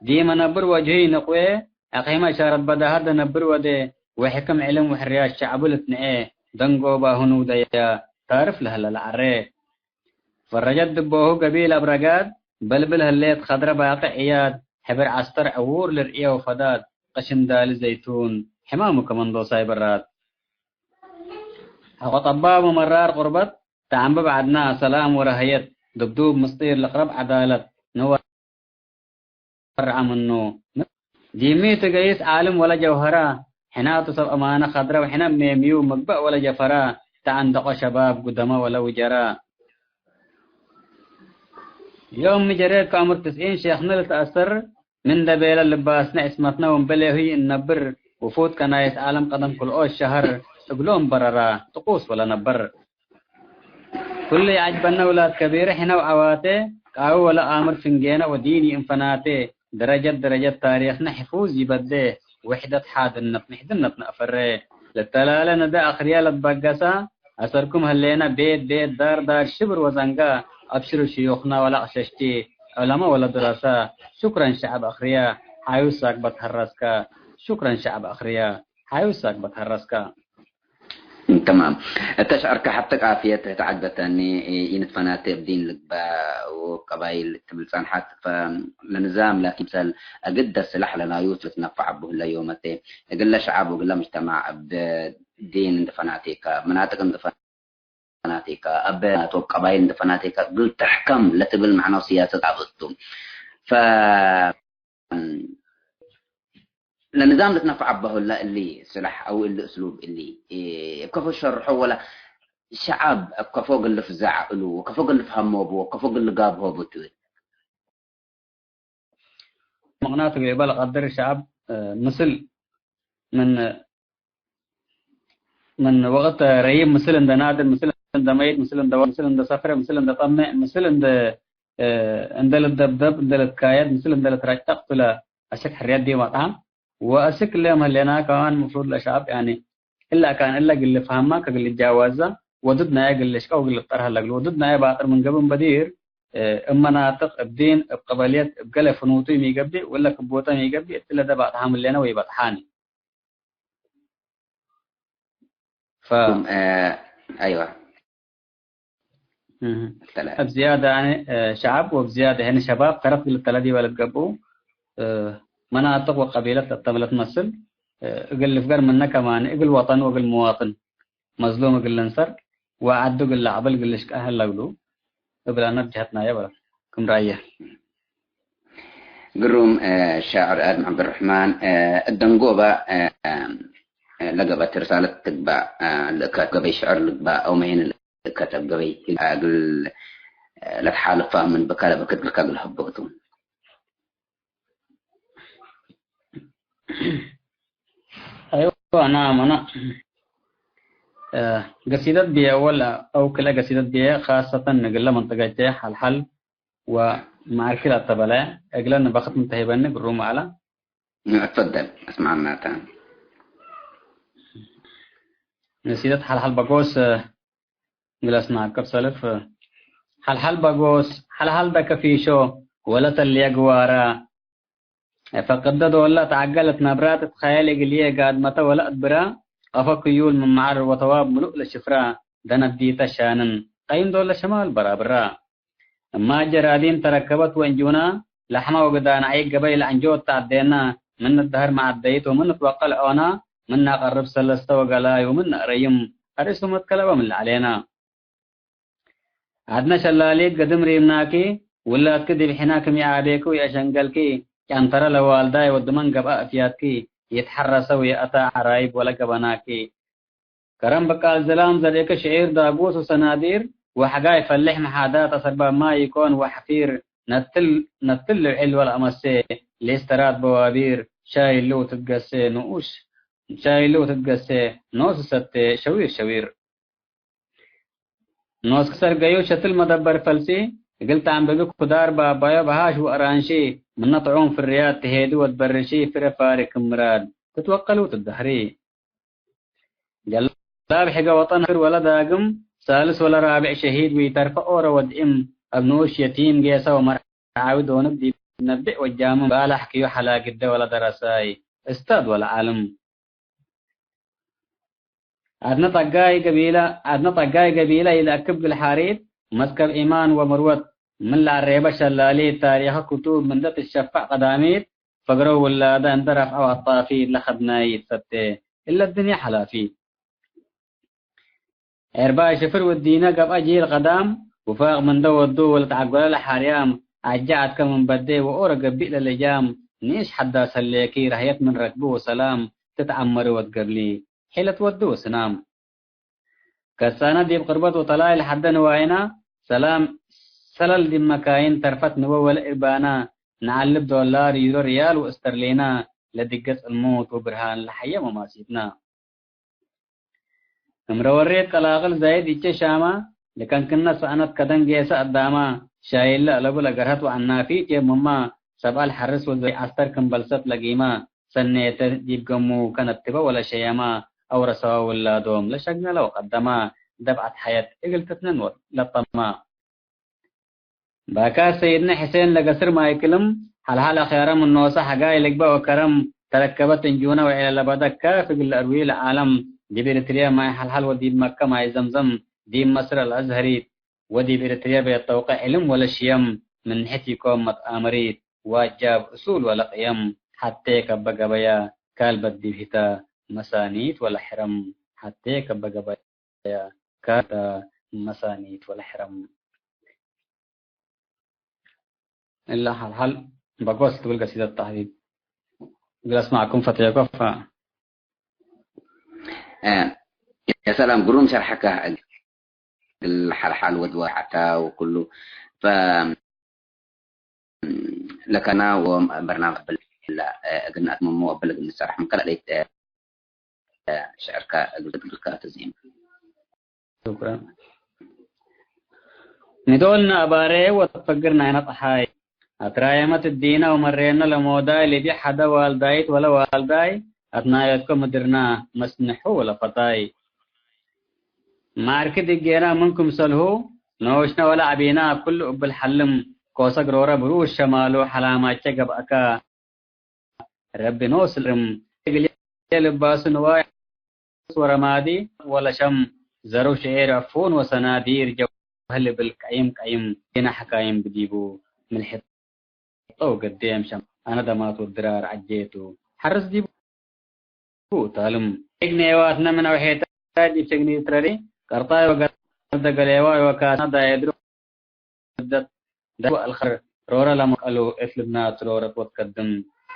ዲመ ነብር ወጅህይ ንቅዌ አቅሂመ እሻረት በዳሀት ለነብር ወዴ ወሕክም ዕልም ወሕርያት ሸዕቡ ልትንዔ ደንጎባሁ ንውደያ ታርፍ ለሀለ ለዐሬ። ፈረጀት ድቦሁ ገቢል አብረጋድ በልብል ህሌት ከድረ ባቅዕ እያድ ሕብር ዐስተር ዕዉር ልርእየው ፈዳድ ቅሽንዳሊ ዘይቱን ሕማሙ ከመንዶሳይ በራድ። ሐቆ ጠባብ ወመራር ቁርበት ተአንብብ ዐድና ሰላም ወረሀየት፣ ድብዱብ ምስጢር ልቅረብ ዐዳለት ንወረዐ ምኑ። ዲሚ ትገይስ ዓልም ወለ ጀውሀራ፣ ሕናቱ ሰብ አማነ ከድረ ወሕነ ሜምዩ ምግበእ ወለ ጀፈራ፣ ተአንደቆ ሸባብ ጉደመ ወለ ውጀራ። ዮም ሚ ጀሬት ከእምር ትስዒን ሼኽነ ልትአሰር፣ ምን ደቤለ ልባስነ ዕስመትነ ወንበሌ ህይ እንነብር፣ ውፉድ ከናይስ ዓለም ቀደም ክልኦት ሸሀር እግሎም በረራ ጥቁስ ወለነበር። ኩሉ ይዐጅበነ ውላድ ከቢረ ሕነ ወዐዋቴ፣ ቃዊ ወለአምር ፍንጌነ ወዲን ይእንፈናቴ፣ ደረጀት ደረጀት ታሪኽነ ሕፉዝ ይበዴ፣ ውሕደት ሓድነት ምሕድነት ነአፈሬ። ልተላለ ነደ አክርያ ለትበገሳ፣ አሰርኩም ህሌነ ቤት ቤት ዳር ዳር ሽብር ወዘንጋ፣ አብሽሩ ሽዩኽና ወለአቅሸሽቲ፣ ዑለመ ወለዱረሳ፣ ሹክረን ሸዐብ አክርያ፣ ሓዩ ሳግበት ሀረስካ፣ ሹክረን ሸዐብ አክርያ፣ ሓዩ ሳግበት ሀረስካ። ተማም። እተ ሸዕርከ ሐቴ ቃፍየት እት ዐድበተኒ፣ ኢንትፈናቴ እብ ዲን ልግበእ ወቀባይል ትብል ጸንሐት፣ ፈ-፣ ለንዛም ላኪን ምሰል አግደ ስላሕ ለናዩት ልትነፈዕ እቡ ህለ ዮመቴ። እግለ ሸዐብ ወእግለ ሙጅተማዕ እብ ዲን እንደ ፈናቴከ፣ መናጥቅ እንደ ፈናቴከ፣ አበ ናቶ ቀባይል እንደ ፈናቴከ እግል ትሕከም ለትብል መዕነው ሲያሰት አብእቱ። ፈ-፣ ለንዛም ልትነፈዕ አበ ህለ እሊ ስላሕ አው እሊ እስሉብ እሊ፣ እ፣ እብ ከፎ ሸርሖ ወለ ሸዐብ እብ ከፎ እግል ልፍዛዕ እሉ፣ ወከፎ እግል ልፍሀሞ ቡ፣ ወከፎ እግል ልጋብሆ ቡ ትብል። ምቅናት እግል ኢበ ለቀድር ሸዐብ፣ እ፣ ምስል ምን፣ ምን ወቅት ረይም ምስል እንደ ናድር፣ ምስል እንደ መይት፣ ምስል እንደ ወ-፣ ምስል እንደ ሰፍረ፣ ምስል እንደ ጠምዕ፣ ምስል እንደ፣ እ፣ እንደ ልደብደብ፣ እንደ ልትካየድ፣ ምስል እንደ ልትረጨቅ ቱ ለአሸክ ሕርየት ዲብ መጥዓ። ወአስክ እለ መህሌና ከማን መፍሩድ ለሸዐብ ያኒ እለ አካን እለ እግል ልፍሀማ ከእግል ልጃዋዛ ወድድ ናየ እግል ልሽቀ ወእግል ልብጠር ሀለ እግሉ። ወድድ ናየ ባጥር ምን ገብእ በዲር፣ እ፣ እብ መናጥቅ፣ እብ ዲን፣ እብ ቀበልየት፣ እብ ገሌ ፍኑቱ ሚ ገብእ ወለ ክቦተ ሚ ገብእ እትለ ደብ አጥሓም እሌነ ወይበጥሓኒ። ፈ-፣ ኩም፣ እ፣ አይዋ። እህ። ተለ- እብ ዝያደ አነ፣ እ፣ ሸዐብ ወእብ ዝያደ ህኒ ሸባብ ተረፍ እግል ተለ ዲበ ልትገብኡ፣ እ፣ መናጥቅ ወቀቢለት ለተምለት መስል፣ እ፣ እግል ልፍገር ምነ ከማን እግል ወጠን ወእግል መዋጥን መዝሉም እግል ልንሰር ወዐዱ እግል ለአቅብል እግል ልሽቀህ ህለ እግሉ እብላነ እብ ጀሀት ናየ በረ ክም ረአየ። ግሩም፣ እ፣ ሻዕር አድም ዐብደረሕማን፣ እ፣ እደንጎበ፣ እ፣ እ፣ ለገብአት ርሳለት ትግባእ፣ እ፣ ለእከት ገበይ ሽዕር ልግባእ አው መሄን ለእከት አብ ገበይ እግል፣ እ፣ ለትሓልፋ ምን በካለ በክት ግልካ እግል ሀበቱ። አይወ፣ ናም፣ አና፣ እ፣ ገሲደት ብየ አወል አው ክልኤ ገሲደት ብየ፣ ካሰተን እግለ መንጠቀቼ ሐልሐል ወመዐርኪ ለአተበለ፣ እግለን በክት ምን ተሂበኒ ግሩም አለ። እትፈደል፣ አስማዕናታ። ገሲደት ሐልሐል በጎስ፣ እግለ አስማዕከ እብ ሰልፍ፣ ሐልሐል በጎስ፣ ሐልሐል ደከፊሾ ወለተልየ ግዋራ፣ ፈቅደ ዶለ ተዐገለት ነብራ ትትከየል እግልዬ ጋድመተ ወለአድብራ፣ ቀፎ ክዩል ምን መዐር ወተዋብ ምሉእ ለሽፍራ፣ ደነት ዲተ ሻንን ቀይም ዶለ ሸማል በራብራ። እማ ጀራዲን ተረከበት ወእንጁና፣ ለሕመ ወግዳን ዐይግ ገበይ ለአንጆት ተዐዴና፣ ምን ንደሀር መዐደይት ወምን ንትወቀል ዖና፣ ምን ነአቀርብ ሰለስተ ወገላይ ወምን ነአረይም አርእሱ መትከለበ ምን ለዐሌና። ዐድነ ሸላሊት ገድም ሪምናኪ፣ ውላድኪ ዲብ ሒና ክም ይአቤኪ ወይአሸንገልኪ፣ ጨንተረ ለዋልዳይ ወድመን ገብአ እፍያትኪ፣ ይትሐረሰ ወይአታ ዐራይብ ወለገበናኪ። ከረም በቃል ዝላም ዘርእኪ ሽዒር ዳጉስ ወሰናዲር፣ ወሐጋይ ፈልሕ መሓዳት አሰርባብ ማይ ኢኮን ወሐፊር፣ ነትል፣ ነትል ልውዕል ወለአመሴ፣ ሌስተራት በዋቢር፣ ሻይ እሉ ትትገሴ ንኡሽ፣ ሻይ እሉ ትትገሴ ኖስ ሰቴ ሸዊር ሸዊር። ኖስክ ሰርገዩ ሸትል መደበር ፈልሲ፣ እግል ተአንብቢ ኩዳር ባባዮ በሃሽ ወአራንሺ፣ ምነ ጥዑም ፍርያት ትሄዲ ወትበርሺ፣ ፍሬ ፋሪ ክም ምራድ ትትወቀል ወትደህሪ። ጀላብ ሕገ ወጠን ፍር ወለ ዳግም፣ ሳልስ ወለ ራብዕ ሸሂድ ወኢተርፈ ኦረ ወድእም፣ እብ ንኡሽ የቲም ጌሰ ወመርዓዊ ዶንግ ዲብ ነብዕ ወጃምም፣ ባላሕ ክዩ ሐላግደ ወለ ደረሳይ፣ እስታድ ወለ ዓልም። ዐድነ ጠጋይ ገቢለ፣ ዐድነ ጠጋይ ገቢለ ኢለአክብ እግል ሓሪት፣ መስከብ ኢማን ወምርወት ምን ለአሬበ ሸላሊት፣ ታሪኸ ክቱብ ምንደ ትሸፈዕ ቀዳሚት፣ ፈግረው ውላደ እንደ ረፍዐው አጣፊት፣ ለከድናይት ሰብቴ እለ ድንያ ሐላፊት። ዔርባይ ሽፍር ወዲነ ገብአ ጂል ቀዳም፣ ውፋቅ ምንደ ወዱ ወለተዐጎለ ለሓርያም፣ አጀ ዐድከ ምን በዴ ወኦረ ገቢእ ለልጃም፣ ንኢሽ ሐዳስ ህሌኪ፣ ረህየት ምን ረክቡ ወሰላም፣ ትትዐመሪ ወትገብሊ። ሒለት ወዱ ወስናም። ከሳነ ዲብ ቅርበት ወተላይ ለሐደ ንዋይና፣ ሰላም ሰለል ዲብ መካይን ተርፈት ንወ ወለ እርባና፣ ነዐልብ ዶላር፣ ዩሮ፣ ርያል ወእስተርሊና፣ ለድገጽ እልሙት ወብርሃን ለሐየ መማሲትና። እምረ ወሬት ቀላቅል ዛይድ እቼ ሻማ፣ ለከንክነ ሰአነት ከደን ጌሰ አዳማ፣ ሻይለ አለቡ ለገርሀት ወአናፊት የምማ፣ ሰብአ ለሐርስ ወዘይ አስተር ክም በልሰት ለጊማ፣ ሰኔተ ዲብ ገሙ ከነትበ ወለሸየማ፣ አውረሰዋ ውላዶም ለሸግነለ ወቀደማ፣ ደብዐት ሐየት እግል ትትነን ለጠማ። ባካት ሰይድነ ሕሴን ለገስር ማይክልም፣ ሐልሐል አኽያረ ምን ኖሰ ሐጋይ ልግበእ ወከረም፣ ተረከበት እንጁነ ወዔለ ለበደ ካፍ እግል ለእርዊ ለዓለም፣ ዲብ ኤሪትርየ ማይ ሐልሐል ወዲብ መከ ማይ ዘምዘም፣ ዲብ መስር አልአዝሀሪት፣ ወዲብ ኤሪትርየ ቤት ጠውቀ ዕልም ወለሽየም፣ ምን ንሕት ኢኮን መትአመሪት፣ ዋጃብ እሱል ወለቅየም፣ ሐቴ ከበ ገበያ ካልበት ዲብ ሂተ መሳኒት ወለሕረም፣ ሐቴ ከበ ገበያ ካልተ መሳኒት ወለሕረም። እለ ሐልሐል በጎስ ትብል ቀሲደት ተሕቢብ እግል አስማዕኩም ፈቴኮ። ፈ- እ፣ የሰላም ግሩም ሸርሐከ እግል ሐልሐል ወድወ ሐታ ወኩሉ። ፈ-፣ ለከና ወበርናምጅ እብል እግል ነአትምሙ እብል እግል ንሰርሕ ምን ከልአለይት ሽዕርከ እግል ትግልከ ተዝዒም። ሹክረን። ንዶል ነአባሬ ወትፈግር ናይነ ጸሓይ፣ አትራየመት እዲነ ወመሬነ ለሞዳይ፣ ልቢ ሐደ ዋልዳይት ወለ ዋልዳይ፣ አትናየትኮ ምድርና መስንሑ ወለፈታይ። ማዕርኪ ድጌና ምን ክምሰልሁ፣ ኖሽነ ወለ ዐቢና፣ ኩሉ እብል ሐልም፣ ኮሰ ግሮረ ብሩሽ ሸማሉ፣ ሐላማቼ ገብአከ፣ ረቢ ኖስ ልርም፣ እግል ልባሱ ንዋይ ወረማዲ ወለሸም፣ ዘሩ ሽዒር አፉን ወሰናዲር ጀውሀ ልብል ቀይም ቀይም፣ ዲና ሐካይም ብዲቡ፣ ምልሕጠው ገዴም ሸም፣ አነ ደማት ወድራር ዐጄቱ፣ ሐርስ ዲቡ ታልም። እግኔዋትነ ምን አውሔታይ ዲብ ሰግኒት ረሪ፣ ቀርጣይ ወገርደ ገሌዋይ ወካስና ዳየድሩ ደት ዳይቡ አልኸር ሮረ ለመቀሉ እት ልብናት ሮረት ወትከድም።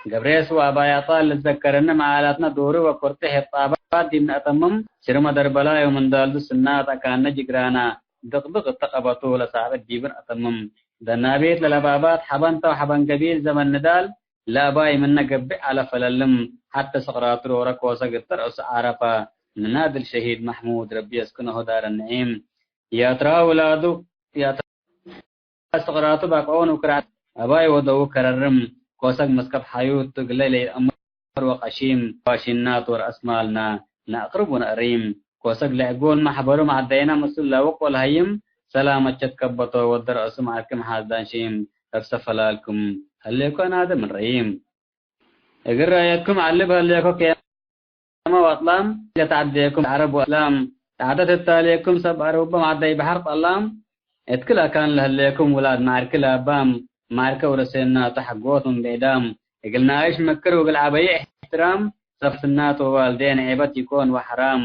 ገብሬስ ወአባያጣል ልትዘከረኒ መዓላትነ ዶሪ ወቁርጢ ሄጣባት ዲብ ነአተምም፣ ሽርመ ደርበላይ ወምንዳልዱ ስናት አካነ ጅግራና ድቅድቅ እተ ቀበቱ ለሳዕበት ዲብን አተምም። ደናቤት ለለባባት ሐበንተ ወሐበን ገቢል ዘመን ንዳል ለአባይ ምነ ገብእ ዐለ ፈለልም። ሐተ ስቅራቱ ሮረ ኮሰ ግተ ረአሱ ዓረፈ። ምናድል ሸሂድ መሕሙድ ረቢ የስክነሁ ዳር ነዒም። ያትራ ውላዱ ያትራ ስቅራቱ ባቅዖን ወክርዓት አባይ ወደዉ ከረርም። ኮሰግ መስከብ ሓዩት እግለ ለይአምር ወቀሺም። ዋሺናት ወረአስ ማልና ነአቅርብ ወነአሪም። ኮሰግ ለዕጎል መሕበሩ መዐደይና ምስል ለውቅ ወለሀይም። ሰላመ ቸት ከበቶ ወደ ረአሱ መዓልክም ሓዝዳን ሺም። እብ ሰፈላልኩም ህሌኮ አናደ ምን ረይም። እግል ራየትኩም ዐሊ በህሌኮ ኬመ ወአጥላም፣ ለተዐዴኩም ዐረብ ወእስላም፣ ተዐደት እታሌኩም ሰብ አርቡበ መዐደይ በሐር ጠላም፣ እት ክል አካን ለህሌኩም ውላድ ማዕርኪ ለአባም፣ ማዕርከ ውረሴናቱ ሐጎት ምን ብዕዳም፣ እግል ናይሽ ምክር ወእግል ዐበየ እሕትራም፣ ሰብ ስናት ወዋልዴን ዔበት ይኮን ወሐራም።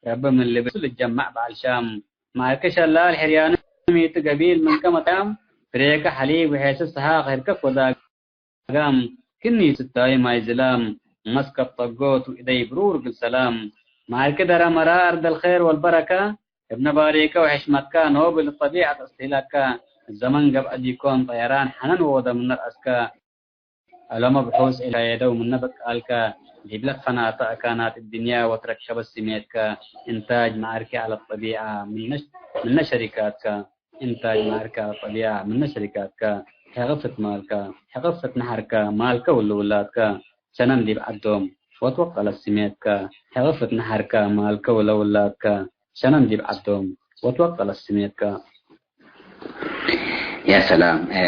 ረቢ ምን ልቤቱ ልትጀመዕ በዐል ሻም። መዐልከ ሸላል ሕርያኑ ሚቱ ገቢል ምንከ መጣም፣ ፍሬከ ሐሊብ ወሔስስ ሰሃቅ ህርከክ ወዳጋም፣ ክኒ ስታይ ማይ ዝላም፣ መስከብ ጠጎት ወእደይ ብሩር እግል ሰላም። መዐልከ ደረ መራ አርደል ኼር ወልበረከ፣ እብ ነባሪከ ወሕሽመትከ ኖብል ጠቢዐት አስትህለከ፣ ዘመን ገብአ ዲኮን ጠየራን ሐነን ወወደ ምን ረአስከ። ዕለመ ብሑስ ኤልካየደው ምነ በቃልከ፣ ዲብለ ፈናተ አካናት እድንያ ወትረከበ ስሜትከ፣ እንታጅ መዐርኪ ዐለ ጠቢዐ ምነ፣ ምነ ሸሪካትከ፣ እንታጅ መዐርኪ ዐለ ጠቢዐ ምነ ሸሪካትከ፣ ሕቅፍት ማልከ፣ ሕቅፍት ነሐርከ፣ ማልከ ወለውላድከ፣ ሸነን ዲብ ዐዶም ወትወቀለ ስሜትከ፣ ሕቅፍት ነሐርከ፣ ማልከ ወለውላድከ፣ ሸነን ዲብ ዐዶም ወትወቀለ ስሜትከ። ያ ሰላም። እ፣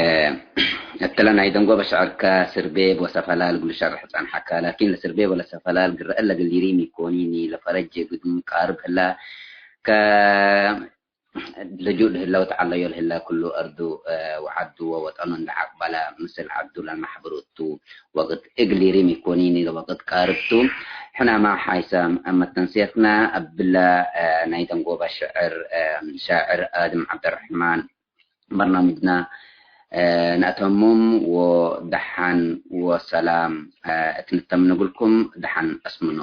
እትለ ናይ ደንጎበ ሸዕርከ ስርቤብ ወሰፈላል እግሉ ሸርሕ ጸንሐከ። ላኪን ለስርቤብ ወለሰፈላል ግረ እለ እግል ሊሪም ኢኮኒኒ፣ ለፈረጀ ግዱም ቃርብ ህላ፣ ከ-፣ ልጁእ ለህለ ወተዐለዮ ለህለ ኩሉ አርዱ፣ እ፣ ወዐዱ ወወጠኑ እንደ ዐቅበለ ምስል ዐዱ ለልመሕብሩ እቱ። ወቅት እግል ሊሪም ኢኮኒኒ ለወቅት ቃርብ ቱ። ሕናማ ሓይሰ መተንሴትነ እብለ፣ እ፣ ናይ ደንጎበ ሽዕር፣ እ፣ ሻዕር አድም ዐብደረሕማን በርናምጅነ፣ እ፣ ነአተምም ወደሓን ወሰላም፣ እ፣ እት ንተምም ንግልኩም ደሓን አስምኖ።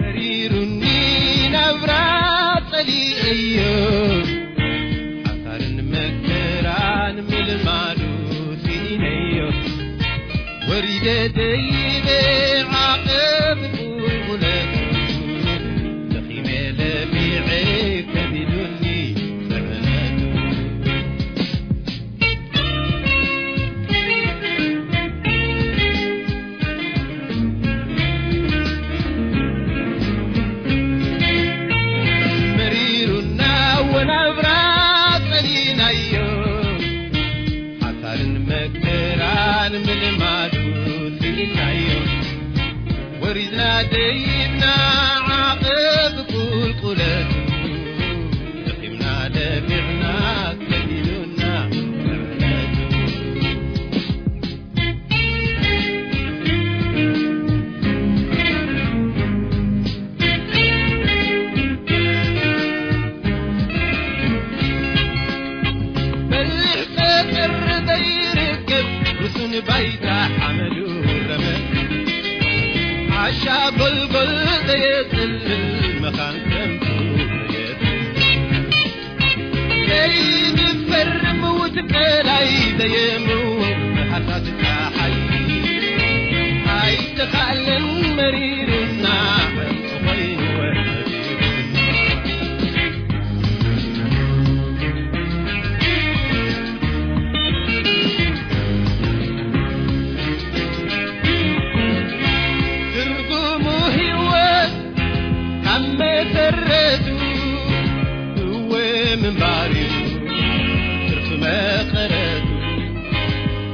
መሪሩኒ ናብራ ጸሊአዮ፣ ሓሳርን መከራን ምልማዱ ሲኢነዮ። ወሪደ ደይበ ዓቀብ ቁልቁለቱ፣ ደኺመ ለሚዐ ከቢዱኒ ጽዕነቱ። መሪሩና ወናብራ ጸሊናዮ፣ ሓሳርን መከራን ምልማዱ ስኢናዮ። ወሪድና ደይብና ዓቐብ ቁልቁለቱ፣ ደኺምና ደሚዕና ከቢዱና ምዕነቱ። በሊሕ ጸጥር ዘይርከብ ርሱን ባይታ ሓመዱ ረመድ፣ ዓሻ ጎልጎል ዘየጽልል መኻን ከምቱ ዘየጽልል። ከይንፈርም ውትቀላይ ዘየምው ብሓሳት ጸሓይ ኣይተኻእለን መሪሩና፣ ከምቲ ኾይኑ ወዲሩና። ትርጉሙ ህይወት ካብ መሰረቱ እወ ምንባር እዩ ትርፊ መቐረቱ።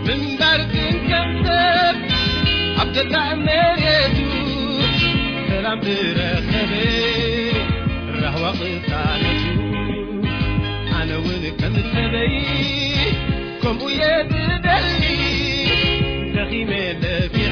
ምንባር ግን ከም ሰብ ኣብ ገዛእ መሬቱ ሰላም ዝረኸበ ራህዋ ቅሳነቱ። ኣነ እውን ከም ሰበይ ከምኡ እየ ዝደሊ፣ ደኺመ ለፊዐ